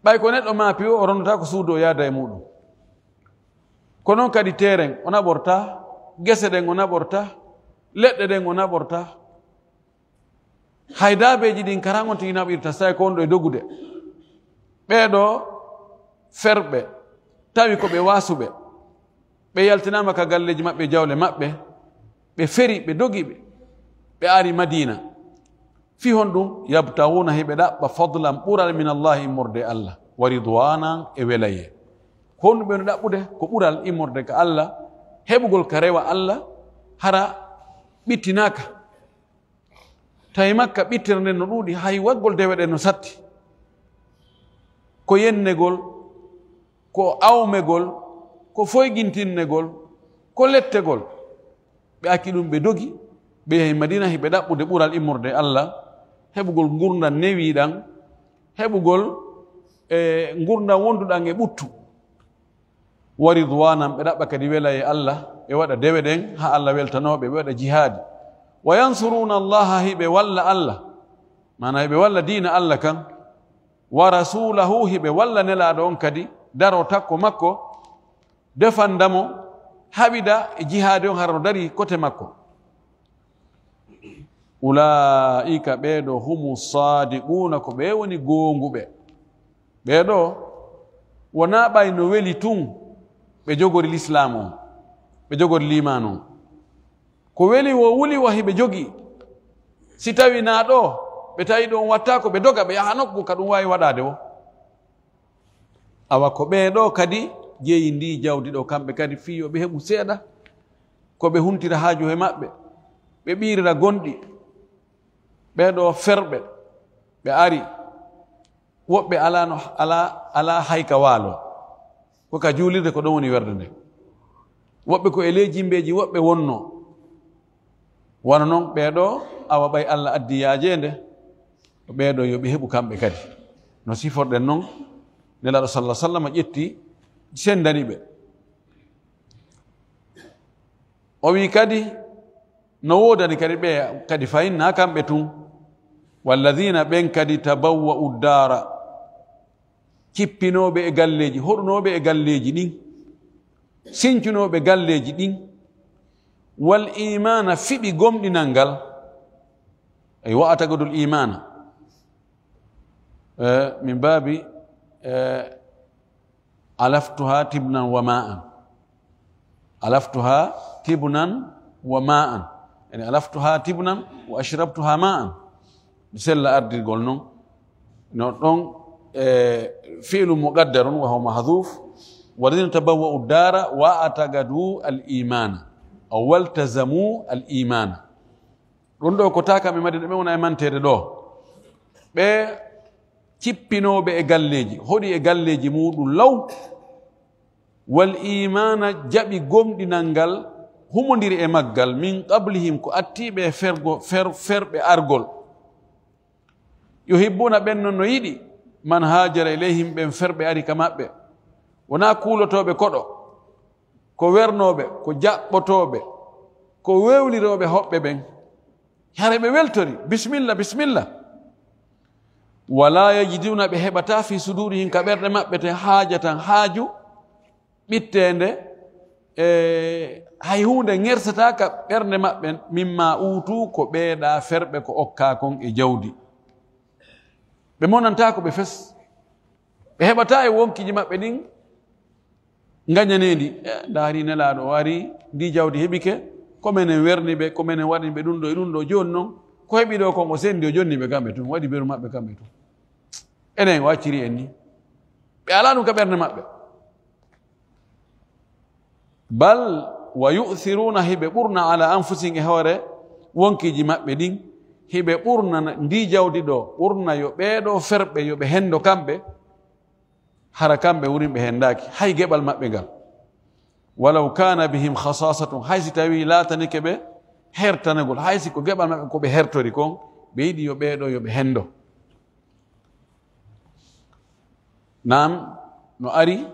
Ɓay ko neɗɗo maapi o, o rondataa ko suudu o yaada e muuɗum. Ko non kadi teeren o naɓortaa, gese ɗen o naɓortaa, leɗɗe ɗen o naɓortaa. Hay daabeeji ɗin karan on tigi naɓirta, so tawi ko on ɗo e dogude. Ɓee ɗoo ferɓe, tawi ko ɓe waasuɓe, ɓe yaltinaama ka galleeji maɓɓe, jawle maɓɓe, ɓe feri, ɓe dogi, ɓe, ɓe ari Madiina. Fii honɗum? "Yabtaghuuna", hiɓe ɗaɓɓa, "fadlan", ɓural, "min Allahi", immorde e Allah, "wa ridwaanan", e welayee. Ko honɗum ɓe no ɗaɓɓude? Ko ɓural immorde ka Allah, heɓugol ka rewa Allah, hara ɓittinaaka. Tawi Makka ɓittere nden no ɗuuɗi, hay waggol dewe ɗen no satti. Ko yennegol, ko awmegol, ko foygintinnegol, ko lettegol. Ɓe acci ɗum, ɓe dogi, ɓe yahi Madina, hiɓe ɗaɓɓude ɓural immorde e Allah, heɓugol ngurndan newiiɗan, heɓugol, e, ngurndan wonduɗan e ɓuttu. "Wa ridwanan", ɓe ɗaɓɓa kadi welayee Allah, ɓe waɗa dewe ɗen haa Allah weltanoo ɓe, ɓe waɗa jihaadi. "Wa yansuruna Allaha", hiɓe walla Allah, maanaa hiɓe walla diina Allah kan. "Wa rasulahu", hiɓe walla Nelaaɗo on kadi, daroo takko makko, defanda mo, haɓida e jihaadi on, hara no darii kote makko. "Ulaa'ika", ɓee ɗoo, "humu saadiquuna", ko ɓee woni goonguɓe. Ɓee ɗoo, wonaa ɓay no weli tun, ɓe jogori lislaam on, ɓe jogori liimaan on. Ko weli wo wuli wo hiɓe jogii. Si tawi naa ɗoo, ɓe tawi ɗum wattaako, ɓe doga, ɓe yaha nokku ka ɗum waawi waɗaade wo. Awa ko ɓee ɗoo kadi jeyi ndii jawdi ɗoo, kamɓe kadi fii yo ɓe heɓu seeɗa, ko ɓe huntira haaju he maɓɓe, ɓe ɓiirira gonɗi. Ɓee ɗoo ferɓe, ɓe ari, woɓɓe alaa no, alaa, alaa hay ka waalo. Ko ka juulirde ko ɗon woni werde nde. Woɓɓe ko e ley jimbeeji woɓɓe wonnoo. Wano non ɓee ɗoo, awa ɓay Alla addi yaajeende, ko ɓee ɗoo yo ɓe heɓu kamɓe kadi. No siforɗen non, Nelaaɗo sallallaahu alayhi wa sallam ƴetti, senndani ɓe. O wi'i kadi, no woodani kadi ɓe kadi fayin, naa kamɓe tun. Walladina, ɓen kadi, tabawwa'u daara, cippinooɓe e galleeji, hoɗunooɓe e galleeji ɗin, sincunooɓe galleeji ɗin, wal imaana, fiɓi gomɗinal ngal, ay wa atagadul imaana, eh, min baabi, eh, alaftuha tibnan wa ma'an. Alaftuha tibnan wa ma'an. Yani alaftuha tibnan wa ashrabtuha ma'an. Mi sella ardirgol non. No ɗon, eh, fi'lu muqaddarun wa huwa mahdhuf. Walladhina tabawwa'u dara wa atagadu al imana. Aw waltazamu al imana. Ɗum ɗo ko taaka mi madi ɗo, ɓe wona e manteede ɗo. Ɓe cippinooɓe e galleeji, hoɗi e galleeji muuɗum law, wal iimaana, jaɓi gomɗinal ngal, humondiri e maggal, min qablihim, ko attiiɓe e fergo, fer-, ferɓe argol. Yuhibbuuna, ɓen non no yiɗi, man haajara ilayhim, ɓen ferɓe ari ka maɓɓe. Wonaa kuulotooɓe koɗo, ko wernooɓe, ko jaɓɓotooɓe, ko wewlirooɓe hoɓɓe ɓen. Hare ɓe weltori, bismilla, bismilla. Wala yajiduna, ɓe heɓata, fi sudurihim, ka ɓerɗe maɓɓe ten, haajatan, haaju, ɓitteende, e hay huunde ŋersataa ka ɓernde maɓɓe, mimma uutu, ko ɓeeɗa ferɓe ko okkaa kon e jawdi. Ɓe monantaako ɓe fes. Ɓe heɓataa e wonkiiji maɓɓe ɗin ngañaneendi. E, ndaari Nelaaɗo o ari, ndi jawdi heɓike, ko menen werni ɓe, ko menen waɗani ɓe ɗum ɗo e ɗum ɗo. Jooni non, ko heɓi ɗo kon o senndi, o jonni ɓe kamɓe tun, waɗi beru maɓɓe kamɓe tun. Enen o acciri en ni. Ɓe alaa ɗum ka ɓernde maɓɓe. Bal wa yu'thiruna, hiɓe ɓurna, ala anfusihim, e hoore wonkiiji maɓɓe ɗin, hiɓe ɓurna na-, ndi jawdi ɗo, ɓurna yo ɓee ɗo ferɓe, yo ɓe hendo kamɓe, hara kamɓe wurin ɓe hendaaki, hay geɓal maɓɓe ngal. Walaw kana bihim khasasatun, hay si tawi laatanike ɓe hertanagol, hay si ko geɓal maɓɓe ko ɓe hertori kon, ɓe yiɗi yo ɓee ɗo yo ɓe hendo. Naam, no ari,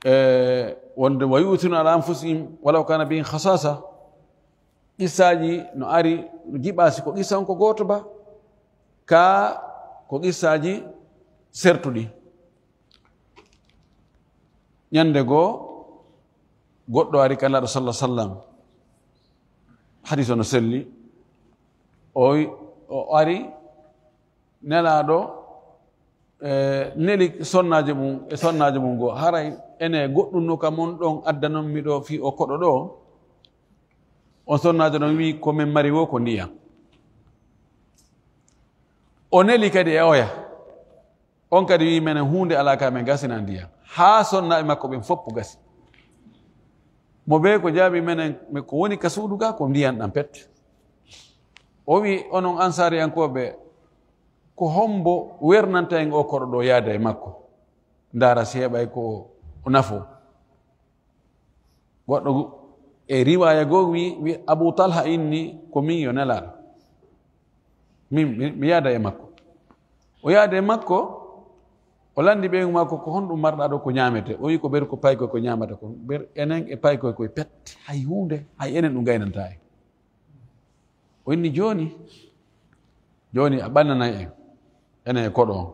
e, wonde, "Wa yu'thiruna ala anfusihim walaw kana bihim khasasa." Qissaaji no ari, no jiɓa si ko qissa on ko gooto ba, ka ko qissaaji sertuɗi. Ñande goo, goɗɗo ari ka Nelaaɗo sallallahu alaihi wasallam. Hadis o no selli. O, o ari, Nelaaɗo, e, neli sonnaajo mum, e sonnaajo mum goo, "Haray ene goɗɗum no ka mon ɗon addanon mi ɗo fii o koɗo ɗo?" On sonnaajo ɗon wi'i, "Ko men mari wo ko ndiyam." O neli kadi e oya. On kadi wi'i, "Menen huunde alaa ka men gasina ndiyam." Haa sonnaaɓe makko ɓen foppu gasi. Mo bee ko jaabi, "Menen, mi, ko woni ka suudu ga ko ndiyam ɗam pet." O wi'i, "Onon Ansaariyankooɓe, ko hombo wernanta en o koɗo ɗo yaada e makko? Ndaara si heɓay ko o nafo." Goɗɗo gu-, e riwaaya goo wi, wi Abu Talha inni, "Ko min yo Nelaaɗo. Min, mi, mi yaada e makko." O yaada e makko, o landi ɓeyngu makko, "Ko honɗum marɗa ɗo ko ñaamete?" O wi, "Ko beru ko paykoy ko ñaamata kon. Ber enen e paykoy koy pet, hay huunde, hay enen ɗum gaynanta en." O inni, "Jooni, jooni a ɓannanay en, enen e koɗo on.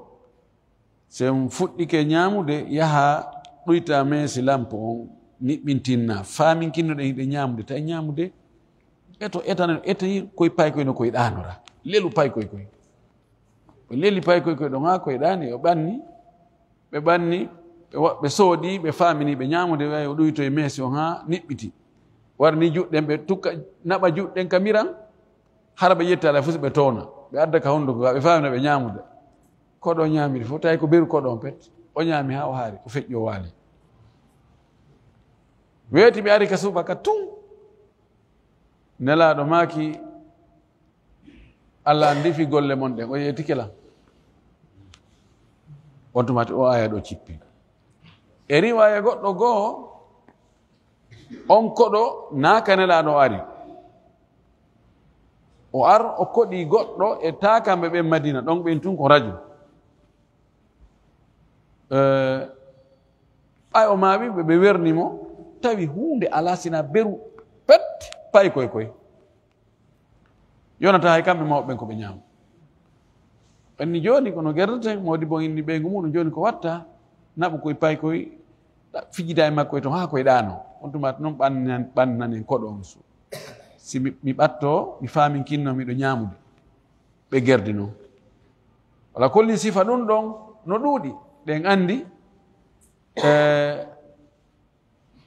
Si en fuɗɗike ñaamude, yaha ɗuyta meesi lampo on, niɓɓintinna, faa min kinnoɗen hiɗen ñaamude, tawi ñaamude, eto, etano, etayi koy paykoy no koy ɗaanora. Lelu paykoy koy." Ɓe leli paykoy koy ɗon haa koy ɗaani, o ɓanni, ɓe ɓanni, Ɓe wa-, ɓe soodi, ɓe faamini, ɓe ñaamude, ɓe o ɗuyto e meesi on haa niɓɓiti. Wara ni juɗɗen, ɓe tukka, naɓa juɗɗen ka miran, hara ɓe ƴetta alaa fof ɓe toona. Ɓe adda ka honduko, ɓe faamina ɓe ñaamude. Koɗo ñaamiri fof, tawi ko beru koɗo on pet. O ñaami haa o haari, o feƴƴi o waali. Weeti ɓe ari ka subaka tun. Nelaaɗo maaki, "Allah anndi fii golle mon ɗen." O yeetike lan. On tuma o aaya ɗo cippi. E riwaaya goɗɗo goo, on koɗo naa ka Nelaaɗo o ari. O ar, o koɗi goɗɗo e taakamɓe ɓen Madina, ɗon ɓen tun ko rajul. Eh, ɓay o maawi ɓe, ɓe werni mo, tawi huunde alaa sina beru, pet, pay koy koy. Yonata hay kamɓe mawɓe ɓen ko ɓe ñaama. Ɓen ni jooni kono gerdeten, moodi bon inni ɓeyngu muɗum jooni ko watta, naɓu koy pay koy, ɗa-, fijida e makko e ton haa koy ɗaano. On tuma non ɓannan-, ɓannanen koɗo on su. Si mi, mi ɓatto, mi faaminkinno miɗo ñaamude. Ɓe gerdi non. Wala kolli sifa ɗum ɗon no ɗuuɗi. Ɗen anndi, eh,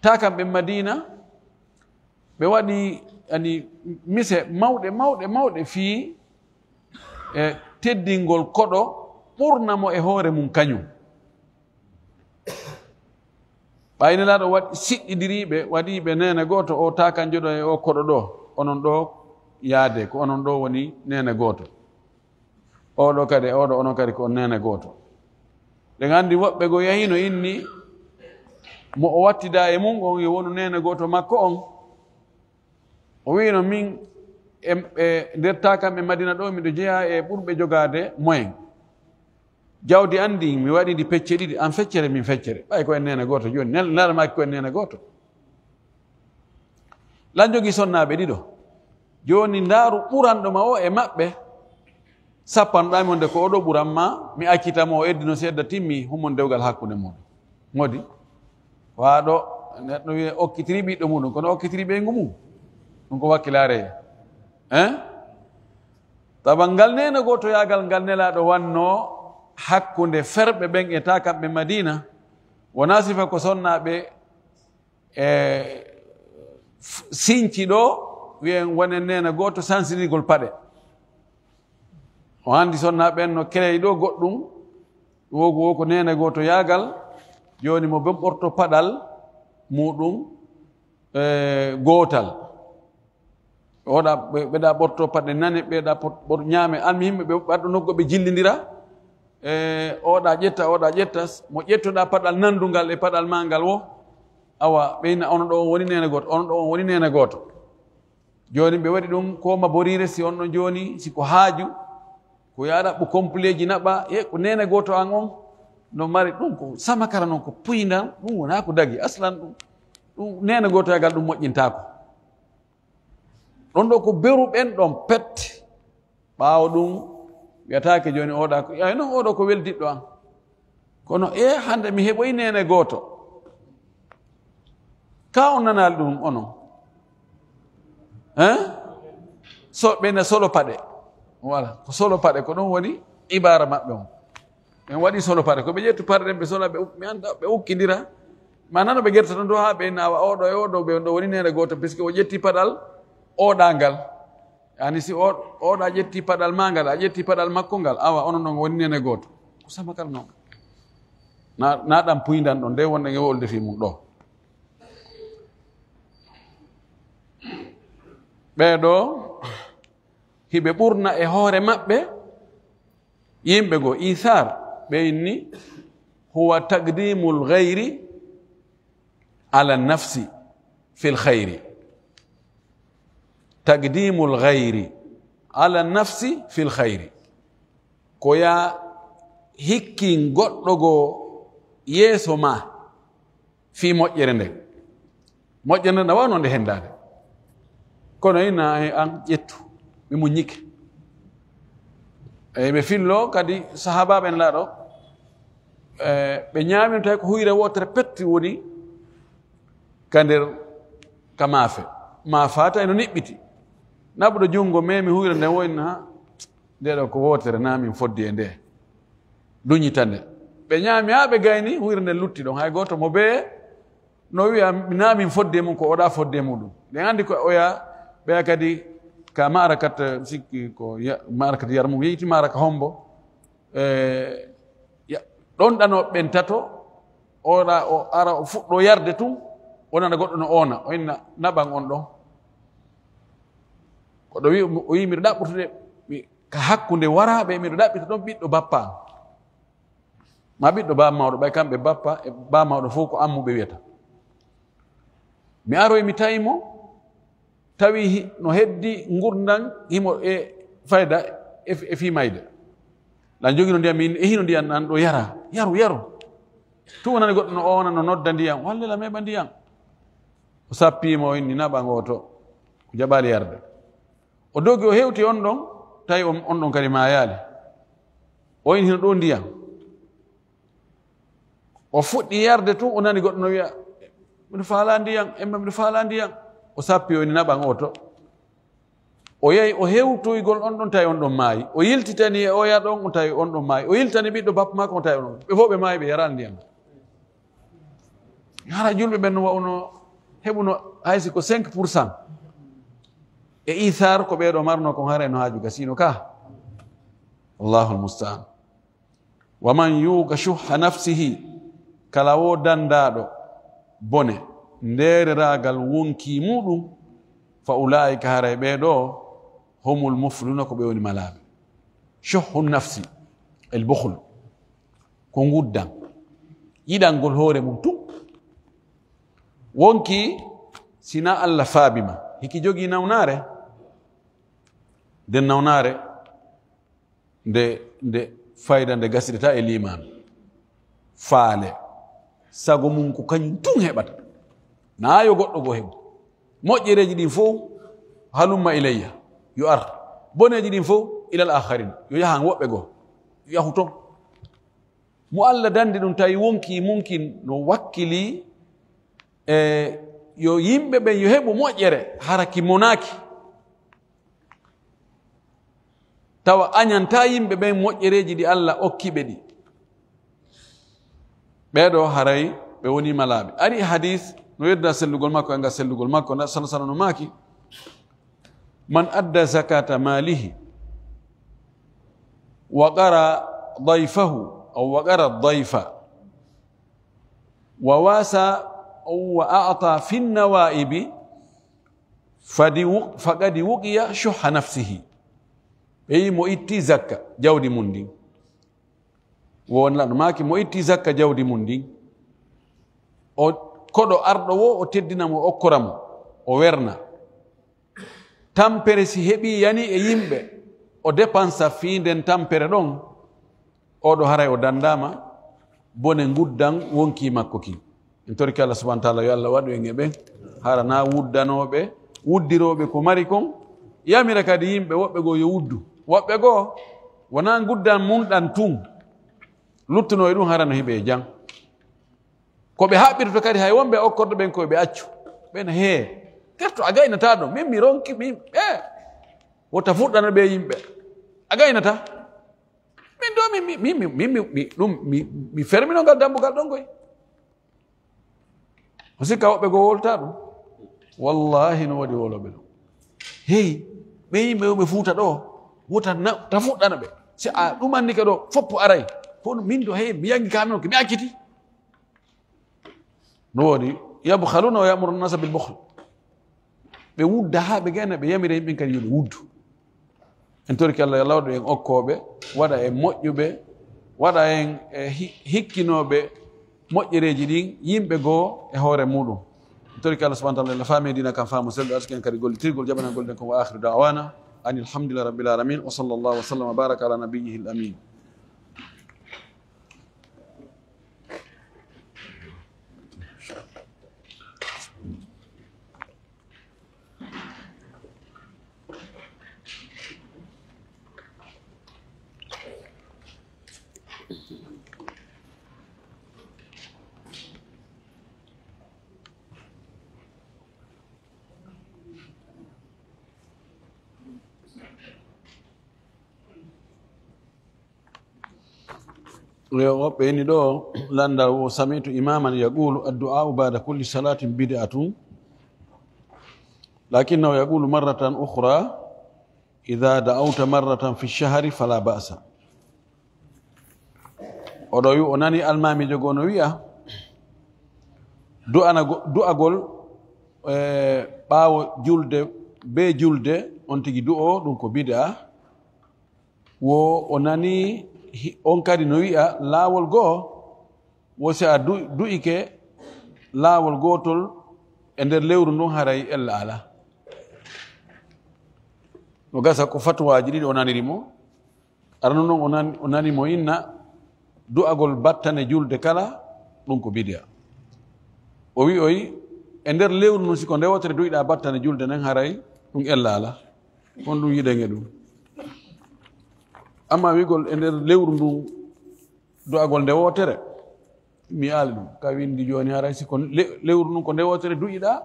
taakam ɓen Madina, ɓe waɗi, ani, mise mawɗe, mawɗe, mawɗe fii, eh, teddingol koɗo ɓurna mo e hoore mum kañum. Ɓay Nelaaɗo waɗ-, siɗɗidiriiɓe, waɗiiɓe neene gooto, o taakanjo ɗo e o koɗo ɗo, onon ɗo yaade, ko onon ɗo woni neene gooto. Oɗo kadi, oɗo onon kadi ko on neene gooto. Ɗen anndi woɓɓe goo yahino inni mo o wattida e mum on, yo wonu neene gooto makko on. O wi'ino, "Min e, e nder taakam e Madina ɗo, miɗo jeyaa e ɓurɓe jogaade moyen. Jawdi an ndin, mi waɗi ndi pecce ɗiɗi, an feccere, min feccere." Ɓay ko en neene gooto jooni, nel-, nelaɗo maaki ko en neene gooto. Lan jogii sonnaaɓe ɗiɗo. Jooni ndaaru ɓuranɗo ma o e maɓɓe, sappanɗaa mi wonde ko oɗo ɓuran ma, mi accita mo o eddino seedda timmi, hummon dewgal hakkunde muɗum. Modi, ko haa ɗo neɗɗo wi'e okkitiri ɓiɗɗo muɗum, kono okkitiri ɓeyngu mum. Ɗum ko wakkilaare. Hein? Tawa ngal neene gootoyaagal ngal Nelaaɗo wannoo hakkunde ferɓe ɓen e taakam ɓe Madina, wonaa sifa ko sonnaaɓe e f-, sinci ɗo, wi'en wonen neene gooto sansidigol paɗe. O anndi sonnaaɓe ɓen no kereyi ɗo goɗɗum, wo, wo ko neene gootoyaagal, jooni mo ben ɓorto paɗal muɗum, e, gootal. Oɗa, ɓe, ɓeɗa ɓorto paɗe nane, ɓeɗa pot-, ɓor-, ñaame. Almuhimmi ɓe ɓaɗɗo nokku ɓe jillindira. E, oɗa ƴetta, oɗa ƴetta, mo ƴettoɗa paɗal nandungal e paɗal ma ngal wo, awa, ɓeyna, "Ono ɗo on woni neene gooto, ono ɗo on woni neene gooto." Jooni ɓe waɗi ɗum ko ma boriire, si on ɗon jooni, si ko haaju, ko yaa ɗaɓɓu kompuleeji naɓa, e ko neene gooto an on no mari ɗum, ko samakara non, ko puyndan, ɗum wonaa ko dagi. Aslan ɗum, ɗum neene gootoyaagal ɗum moƴƴintaako. Ɗon ɗo ko beru ɓen ɗon pet. Ɓaawo ɗum, wiyataake jooni oɗa ko, ay non oɗo ko weldiɗɗo an. Kono e hannde mi heɓoyi neene gooto. Ka on nanaali ɗum onon? Hein? So, ɓe na solo paɗe. Voilà, ko solo paɗe, ko ɗum woni ibaara maɓɓe on. En waɗi solo paɗe. Ko ɓe ƴettu paɗe ɗen, ɓe sola, ɓe uk-, mi annda, ɓe ukkindira. Ma nano ɓe gerta tan dow haa ɓe nawa oɗo e oɗo, ɓe ɗo woni neene gooto, puisque o ƴetti paɗal oɗa ngal. Yani si o, oɗa ƴetti paɗal ma ngal, a ƴetti paɗal makko ngal, awa onon ɗon woni neene gooto. Ko sama kala non. Na, na ɗam puyndan ɗon, nde wonde nge wolde fii mum ɗo. Ɓee ɗo, hiɓe ɓurna e hoore maɓɓe, yimɓe goo, iisaar, ɓe inni, huwa taqdimul gayri ala nafsi fil khayri. Taqdimul gayri ala nafsi fil khayri. Ko yaa hikkin goɗɗo goo yeeso ma fii moƴƴere nden. Moƴƴere nden na waawnoo nde henndaade. Kono ina e an ƴettu, mi muññike. E ɓe fillo kadi sahaabaaɓe en laaɗo, e, ɓe ñaamino tawi ko huyre wootere petti woni ka nder ka maafe. Maafa tawi no niɓɓiti. Naɓuɗo junngo memi huyre nden woyna, nde ɗo ko wootere na min foddi e nde. Duñita nde. Ɓe ñaami haa ɓe gayni, huunde nden lutti ɗon. Hay gooto mo bee no wi'a, "Naa min fodde mum, ko oɗa fodde muɗum." Ɓen anndi ko oya, ɓeya kadi ka maarakat, sikki ko ya-, maarakat Yarmuk, yeyti maaraka hombo. E, ya-, ɗon ɗano ɓen tato, oɗa, o ara, o fuɗɗo yarde tun, o nana goɗɗo no oona, o inna, "Naɓan on ɗon." Ko ɗo wi-, o wi'i, "Miɗo ɗaɓɓutude, mi, ka hakkunde waraaɓe, miɗo ɗaɓɓita ɗon ɓiɗɗo bappa an." Ma ɓiɗɗo baaba mawɗo, ɓay kamɓe bappa e baaba mawɗo fow ko ammu ɓe wi'ata. Mi aroy mi tawi mo, tawi hi-, no heddi ngurndan himo e fayda e, e fii mayde. Lan jogino ndiyam, min e hino ndiyam nan ɗo yara, yaru, yaru. Tun o nani goɗɗo no oona, no nodda ndiyam, "Wallel a meeɓa ndiyam." O sappi mo, o inni, "Naɓan oo to, o jaɓaali yarde." O dogi, o hewti on ɗon, tawi on, on ɗon kadi maayaali. O inni, "Hino ɗo ndiyam." O fuɗɗi yarde tun, o nani goɗɗo no wi'a, "Miɗo faalaa ndiyam, Emma, miɗo faalaa ndiyam." O sappi, o inni, "Naɓan oo to." O yahi, o hewtoygol on ɗon, tawi on ɗon maayi. O yiltitani e oya ɗon, o tawi on ɗon maayi. O yiltani ɓiɗɗo bappa maako, o tawi on ɗon. Ɓe fow ɓe maayi, ɓe yaraali ndiyam. Hara julɓe ɓen no wa'uno, heɓuno hay si ko cinq pour cent e isaar ko ɓee ɗo marno kon, haray no haaju gasiino ka. Allahul musta'an. "Wa man yuuqa shuhha nafsihi," kala wo dandaaɗo bone ndeereraagal wonkii muɗum, "fa ulaa'ika," haray ɓee ɗo, "humul muflihuna," ko ɓe woni malaaɓe. Shuhhu nafsi, el bukhlu, ko nguddan, yiɗangol hoore mum tun. Wonkii, si na Allah faabi ma, hiki jogii nawnaare, nden nawnaare, nde, nde fayda nde gasirta e liimaan. Faale, sago mum ko kañum tun heɓata. Naa yo goɗɗo goo heɓu. Moƴƴereeji ɗin fow, halumma ilayya, yo ar. Boneeji ɗin fow, ilal aakharin, yo yahan woɓɓe goo, yo yahu ton. Mo Allah dandi ɗum, tawi wonkii mum kin no wakkilii, e yo yimɓe ɓen yo heɓu moƴƴere, hara ki monaaki. Tawa añantaa yimɓe ɓen moƴƴereeji ɗi Allah okki ɓe ɗi. Ɓee ɗoo haray ɓe wonii malaaɓe. Ari e hadiis no yedda sellugol makko, e ngal sellugol makko, nda sala sala no maaki, "Man adda zakata malihi, wa qara dayfahu, aw wa qara dayfa, wa wasa, aw wa a'ta fi nawa'ibi, fadi wu-, faqad wuqiya shuhha nafsihi." Ɓe yi mo itti zakka jawdi mum ndin. Won lanɗo maaki mo itti zakka jawdi mum ndin. O koɗo arɗo wo, o teddina mo, o okkora mo, o werna. Tampere si heɓii yani e yimɓe, o dépensa fii nden tampere ɗon, oɗo haray o dandaama bone nguddan wonkii makko kin. En torike Allah subhanahu wa taala yo Allah waɗu en e ɓen, hara na wuddanooɓe, wuddirooɓe ko mari kon, yamira kadi yimɓe woɓɓe goo yo wuddu. Woɓɓe goo, wonaa nguddan mum ɗan tun luttunoo e ɗum, hara no hiɓe e jam. Ko ɓe haɓɓirta kadi, hay wonɓe okkorɗo ɓen ko ɓe accu. Ɓen, "Hee, kerto a gaynataa ɗo, min mi ronki, min, ee, wota fuɗɗano ɓe yimɓe. A gaynataa. Min ɗo, min, min, min, min, min, mi, ɗum, mi, mi fermino ngal dambugal ɗon koy." O sikka woɓɓe goo wowlataa ɗum. Wallaahi no woodi wowlooɓe ɗum. Hey, ɓe yimɓe yo ɓe fuuta ɗo, wota na, ta fuɗɗana ɓe. Si a ɗumannike ɗo, foppu aray. Kono min ɗo, hey, mi yangi ka min, mi acciti. No woodi, "Yabkhaluna wa ya'muruna an-nasa bil bukhl." Ɓe wudda haa ɓe gayna, ɓe yamira yimɓe kadi yo ɓe wuddu. En torike Allah, yo Allah waɗu en okkooɓe, waɗa en moƴƴuɓe, waɗa en, e, hi-, hikkinooɓe moƴƴereeji ɗin yimɓe goo e hoore muɗum. En torike Allah subhanahu wa taala, yo Allah faami diina kan faamu selɗo, arsike en kadi gollitirgol, jaɓana gollen kon. Wa akhiru da'wana anil hamdulillahi rabbil alamin. Wa sallallahu wa sallam wa baraka ala nabiyyihil amin. Yo woɓɓe ini ɗo, landal wo: "Sami'tu imaman yaqulu addu'a'u ba'da kulli salatin bid'atun, lakinnahu yaqulu marratan ukhra idha da'awta marratan fi shahri fala ba'sa." Oɗo wi o nani almaamiijo goo no wi'a, du'anago-, du'agol, eh, ɓaawo julde, bee julde, on tigi du'o, ɗum ko bid'a. Wo o nani hi-, on kadi no wi'a laawol goo, wo si a du-, du'ike laawol gootol e nder lewru ndun, haray ella alaa. No gasa ko fatuwaaji ɗiɗi o naniri mo. Arano non o nan-, o nani mo inna du'agol battane julde kala, ɗum ko bidi'a. O wi'oyi, e nder lewru ndun, si ko nde wootere du'iɗaa battane julde nden, haray ɗum ella alaa. Honɗum yiɗen e ɗum? Amma wi'ugol e nder lewru ndun du'agol nde wootere, mi aali ɗum. Ka windi jooni, haray si ko le-, lewru ndun ko nde wootere du'iɗaa,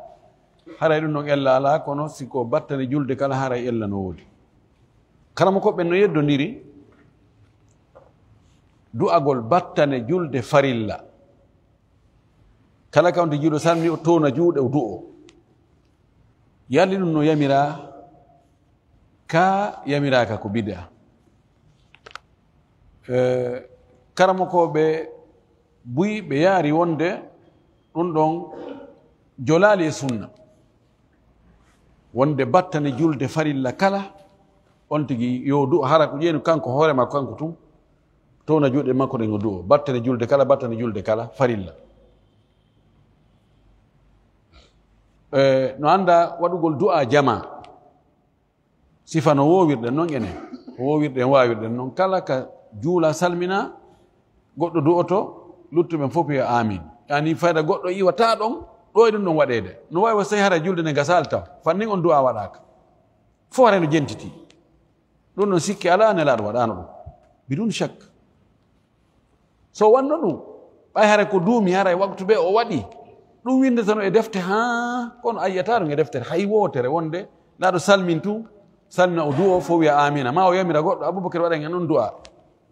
haray ɗum ɗon ella alaa, kono si ko battane julde kala, haray ella no woodi. Karamokooɓe ɓen no yeddondiri du'agol battane julde farilla. Kala ka on tigi juuɗo salmi, o towna juuɗe, o du'o. Yalli ɗum no yamiraa, ka yamiraaka ko bid'a. Eh, karamokooɓe buy ɓe yaari wonde ɗum ɗon jolaali e sunna. Wonde battane julde farilla kala, on tigi yo du'o, hara ko ƴeenu kanko hoore makko kanko tun, towna juuɗe makko ɗen o du'o. Battane julde kala, battane julde kala, farilla. Eh, no annda waɗugol du'a jamaa. Sifa no woowirɗen non enen. Ko woowirɗen, waawirɗen non. Kala ka juula salmina, goɗɗo du'oto, luttuɓen fof yo amin. Yani fayda goɗɗo iwata ɗon, ɗo e ɗum ɗon waɗeede. No waawi wa sey hara julde nde gasaali taw. Fannin on du'a waɗaaka. Fof hara no jentiti. Ɗum ɗon sikke alaa, Nelaaɗo waɗaano ɗum. Bidun shak. So wanno ɗum, ɓay hara ko duumi, hara e waktu ɓe o waɗi, ɗum winndeteno e defte haa, kono a yi'ataa ɗum e deftere, hay wootere wonde laaɗo salmin tun, salmina o du'o, fof wi'a amina, ma o yamira goɗɗo, Abubakar waɗan en on du'a,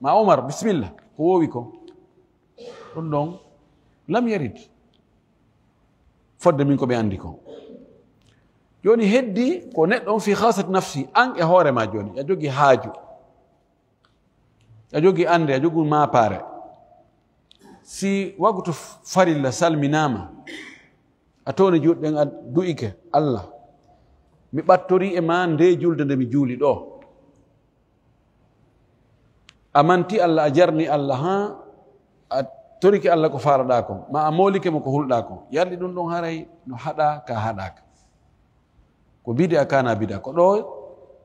ma Omar, bismillah, ko woowi ko. Ɗum ɗon, lam yarid. Fodde min ko ɓe anndi ko. Jooni heddi ko neɗɗo on fi khasat nafsi, an e hoore ma jooni, a jogi haaju. A jogi annde, a jogi maapaare. Si waktu farilla salminaama, a towni juuɗe ɗen, a du'ike, "Allah, mi ɓattorii e ma nde julde nde mi juuli ɗo." A manti Allah, a jarni Allah, haa a torike Allah ko faalaɗaa kon, ma a moolike mo ko hulɗaa kon. Yalli ɗum ɗon haray no haɗaa ka haɗaaka. Ko bid'a kana bid'a. Ko ɗo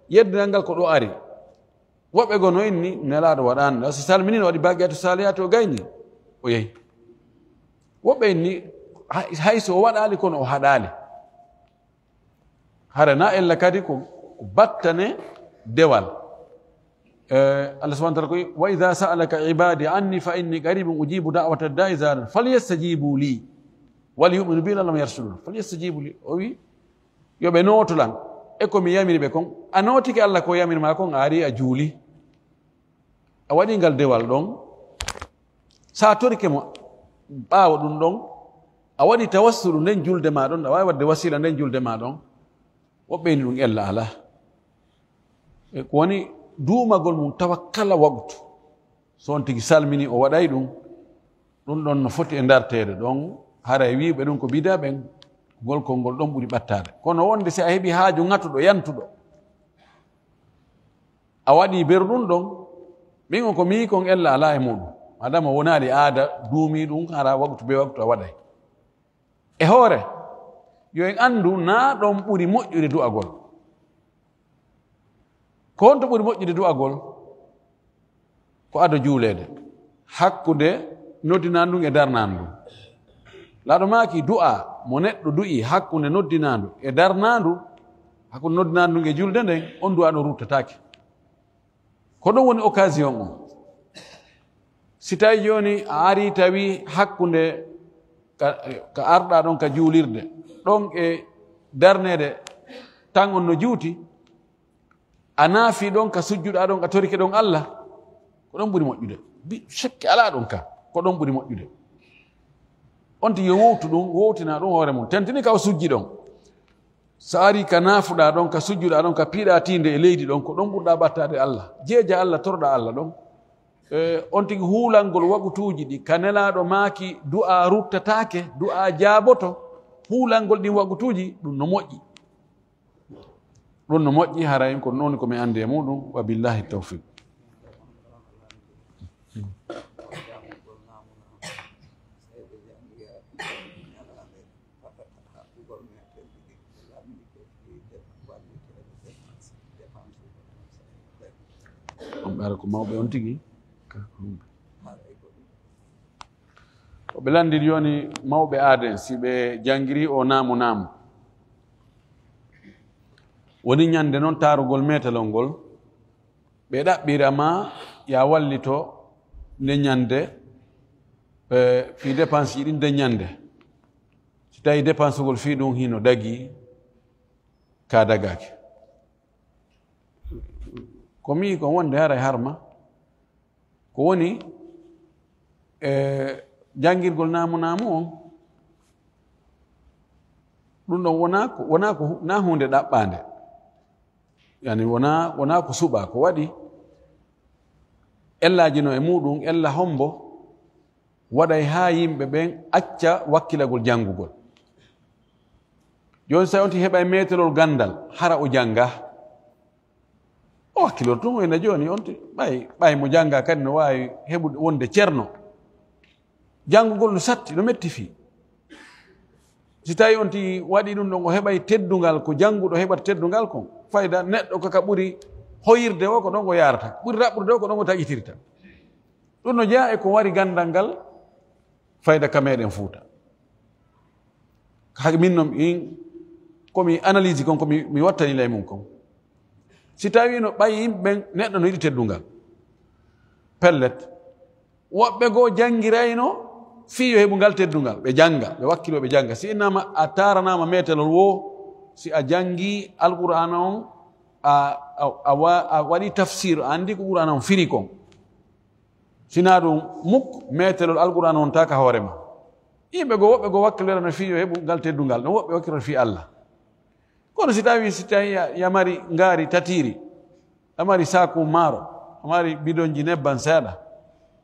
yeddinal ngal ko ɗo ari. Woɓɓe goo no inni Nelaaɗo waɗaano. Si salmini no waɗi baqiyatu salihati o gayni, o yehi. Woɓɓe inni hay, hay so o waɗaali kono o haɗaali. Hara na ella kadi ko, ko battane dewal. Eh, Allah subhanahu wa ta'ala ko, "Wa idha sa'alaka ibadi anni fa inni qaribun ujibu da'wata da'i idha da'an, falyastajibu li wal yu'minu bi la'allahum yarshudun." Falyastajibu li. O wi, "Yo ɓe nooto lan e ko mi yamiri ɓe kon." A nootike Allah ko yamiri ma kon, a ari a juuli. A waɗi ngal dewal ɗon. Sa torike mo ɓaawo ɗum ɗon, a waɗi tawassulu nden julde ma ɗon, a waawi waɗde wasiila nden julde ma ɗon. Woɓɓe ini ɗum ella alaa. E ko woni duumagol mum tawa kala waqtu. So on tigi salmini o waɗay ɗum, ɗum ɗon no foti e darteede ɗon, haray wi'uɓe ɗum ko bida ɓen, ngol konngol ɗon ɓuri ɓattaade. Kono wonde si a heɓi haaju ŋatuɗo, yantuɗo, a waɗi beru ɗum ɗon, min on ko mi kon ella alaa e muɗum. Madama wonaali aada duumi ɗum, hara waqtu be waqtu a waɗay. E hoore, yo en anndu na ɗon ɓuri moƴƴude du'agol. Ko honto ɓuri moƴƴude du'agol? Ko ado juuleede, hakkunde noddinaandu ndun e darnaandu ndun. Laaɗo maaki du'a mo neɗɗo du'i hakkunde noddinaandu e darnaandu, hakkunde noddinaandu ndun e julde nden, on du'a ɗon ruttataake. Ko ɗon woni occasion on. Si tawi jooni a ari tawi hakkunde ka, ka arɗa ɗon ka juulirde, ɗon e darneede tan on no juuti, a naafi ɗon ka sujjuɗa ɗon, a torike ɗon Allah, ko ɗon ɓuri moƴƴude. Bi- sekke alaa ɗon ka, ko ɗon ɓuri moƴƴude. On tigi yo wowtu ɗum, wowtina ɗum hoore mum, tentini ka o sujji ɗon. So ari ka naafuɗaa ɗon, ka sujjuɗaa ɗon, ka piiɗaa tiinde e leydi ɗon, ko ɗon ɓurɗaa ɓattaade Allah. Jeeja Allah, toroɗaa Allah ɗon. E, on tigi huulangol wagutuuji ɗi, ka Nelaaɗo maaki du'aa ruttataake, du'aa jaaboto, huulangol ɗin wagutuuji, ɗum no moƴƴi. Ɗum no moƴƴi, haray ko noon ko mi anndi e muɗum. Wa billahi tawfiq. On ɓe ara ko mawɓe on tigi. Ko ɓe lanndiri jooni mawɓe aaden, si ɓe janngiri o naamu naamu. Woni ñande noon taarugol meetalol ngol, ɓe ɗaɓɓira ma ya wallito nde ñande, e, fii dépense ji ɗin nde ñande. Si tawi dépensegol fii ɗum hino dagi, ka dagaaki. Ko mi ko wonde haray harma. Ko woni, e, janngirgol naamu naamu on, ɗum ɗon wonaa ko, wonaa ko hu-, naa huunde ɗaɓɓaande. Yani wonaa, wonaa ko suɓaa, ko waɗi ellaaji no e muɗum, ella hombo waɗay haa yimɓe ɓen acca wakkilagol janngugol. Jooni, so on ti heɓay meetelol ganndal, hara o jannga. O wakkilor tun o ina jooni, on ti ɓay, ɓay mo jannga kadi no waawi heɓude wonde ceerno. Janngugol no satti, no metti fii. Si tawi on ti waɗi ɗum ɗon, o heɓay teddungal, ko jannguɗo heɓata teddungal kon. Fayda neɗɗo ko ka ɓuri hoyirde o, ko ɗon o yaarata. Ɓuri raɓɓude o, ko ɗon o taƴitirta. Ɗum no jeyaa e ko wari ganndal ngal fayda ka meɗen Fuuta. Hake min noon, in, ko mi analyse kon, ko mi, mi wattani ley mum kon. Si tawi no ɓay yimɓe ɓen, neɗɗo no yiɗi teddungal. Pellet. Woɓɓe goo janngirayno fii yo heɓu ngal teddungal. Ɓe jannga, ɓe wakkiloo, ɓe jannga. Si innama a taaranaama meetelol woo, si a janngi Alqur'aana on, a, a, a wa-, a waɗi tafsir, a anndi ko Qur'aana on firi kon. Sinaa ɗum muk, meetelol Alqur'aana on taaka hoore ma. Yimɓe goo, woɓɓe goo wakkilorano fii yo heɓu ngal teddungal, no woɓɓe wakkilorano fii Allah. Kono si tawi, si tawi ya, ya mari ngaari tatiiri, a mari saaku maaro, a mari bidonji nebban seeɗa,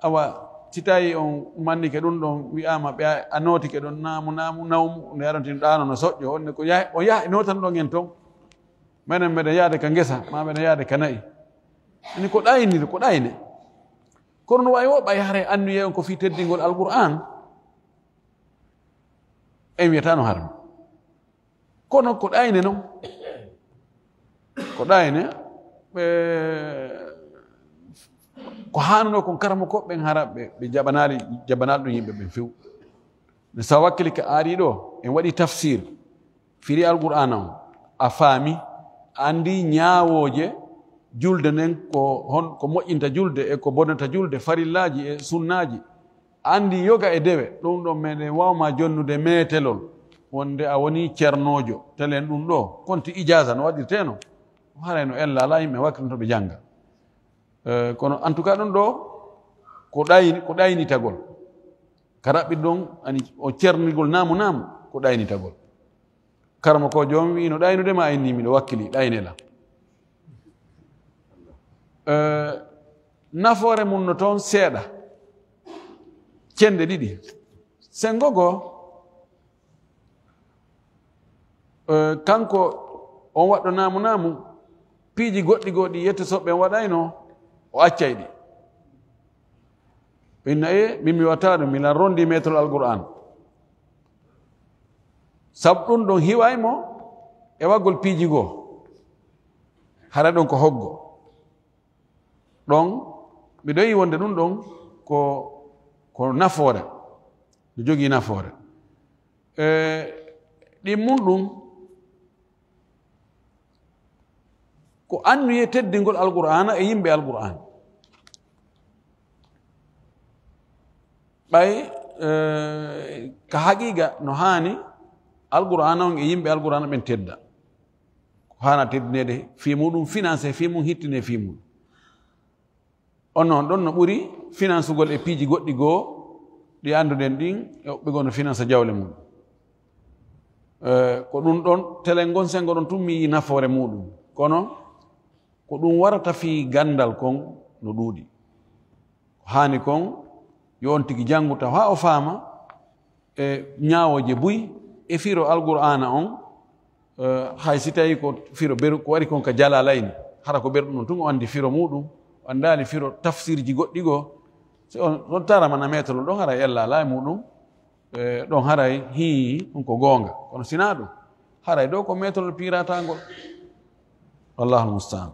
awa, si tawi on mannike ɗum ɗon, wi'aama ɓe a, a nootike ɗon naamu, naamu, nawmu, nde arantin ɗaano no soƴƴo, on ne ko yaha, o yaha, nootan ɗon en ton. Menen meɗen yaade ka ngesa, ma meɗen yaade ka na'i. Ani ko ɗaynir, ko ɗayne. Kono no waawi o ɓay haray anniyee on ko fii teddingol Alqur'aan. En wiyata no haram. Kono ko ɗayne non. Ko ɗayne, ɓe, ko haanuno kon karamokooɓe ɓen hara ɓe, ɓe jaɓanaali, jaɓanaali ɗum yimɓe ɓen few. Ne sa wakkili ka aari ɗo, en waɗi tafsir. Firi Alqur'aana on, a faami, a anndi ñaawooje julde nden, ko hon, ko moƴƴinta julde e ko bonata julde, farillaaji e sunnaaji. A anndi yoga e dewe, ɗum ɗon meɗen waawma jonnude meetelol, wonde a woni ceernoojo, telen ɗum ɗo, konti ijaaza no waɗirtee non. Haray no ella alaa yimɓe wakkilto ɓe jannga. Eh, kono en tout cas ɗum ɗo, ko ɗayni-, ko ɗaynitagol. Ka raɓɓiɗi ɗon, ani o ceernigol naamu naamu, ko ɗaynitagol. Karamokoojo on wi'i, "No ɗaynude ma inni, miɗo wakkili, ɗayne la." Eh, nafoore mum no toon seeɗa. Cende ɗiɗi. Senngo goo, eh, kanko on waɗɗo naamu naamu, piiji goɗɗi goo ɗi yetto soɓɓe on waɗayno, o accay ɗi. Inna e, min mi watta ɗum, mi lan rondi meetel Alqur'aan. Sabu ɗum ɗon hiway mo e waggol piiji goo. Hara ɗon ko hoggo. Ɗon, miɗo yi'i wonde ɗum ɗon ko, ko nafoore. No jogii nafoore. E, ɗin mun ɗum, ko anniyee teddingol Alqur'aana e yimɓe Alqur'aan. Ɓay, eh, ka haqiiqa no haani Alqur'aana on e yimɓe Alqur'aana ɓen tedda. Ko haana teddineede fii muɗum, financé fii mum, hittinee fii mum. On non ɗon no ɓuri finansugol e piiji goɗɗi goo ɗi annduɗen ɗin, e woɓɓe goo no finansa jawle mum. Eh, ko ɗum ɗon telen ngon sengo ɗon tun mi yii nafoore muɗum. Kono ko ɗum warata fii ganndal kon no ɗuuɗi. Ko haani kon yo on tigi janngu taw haa o faama e ñaawooje buy e firo Alqur'aana on, eh, hay si tawii ko firo beru ko wari kon ka Jalaalayni, hara ko ɓerɗo ɗum tun o anndi firo muɗum, o anndaali firo tafsirji goɗɗi goo. Si on, on tara mana meetolol ɗon haray ella alaa e muɗum, eh, ɗon haray hii ɗum ko goonga. Kono sinaa ɗum, haray ɗoo ko meetolol piiratangol. Wallaahu musta'an.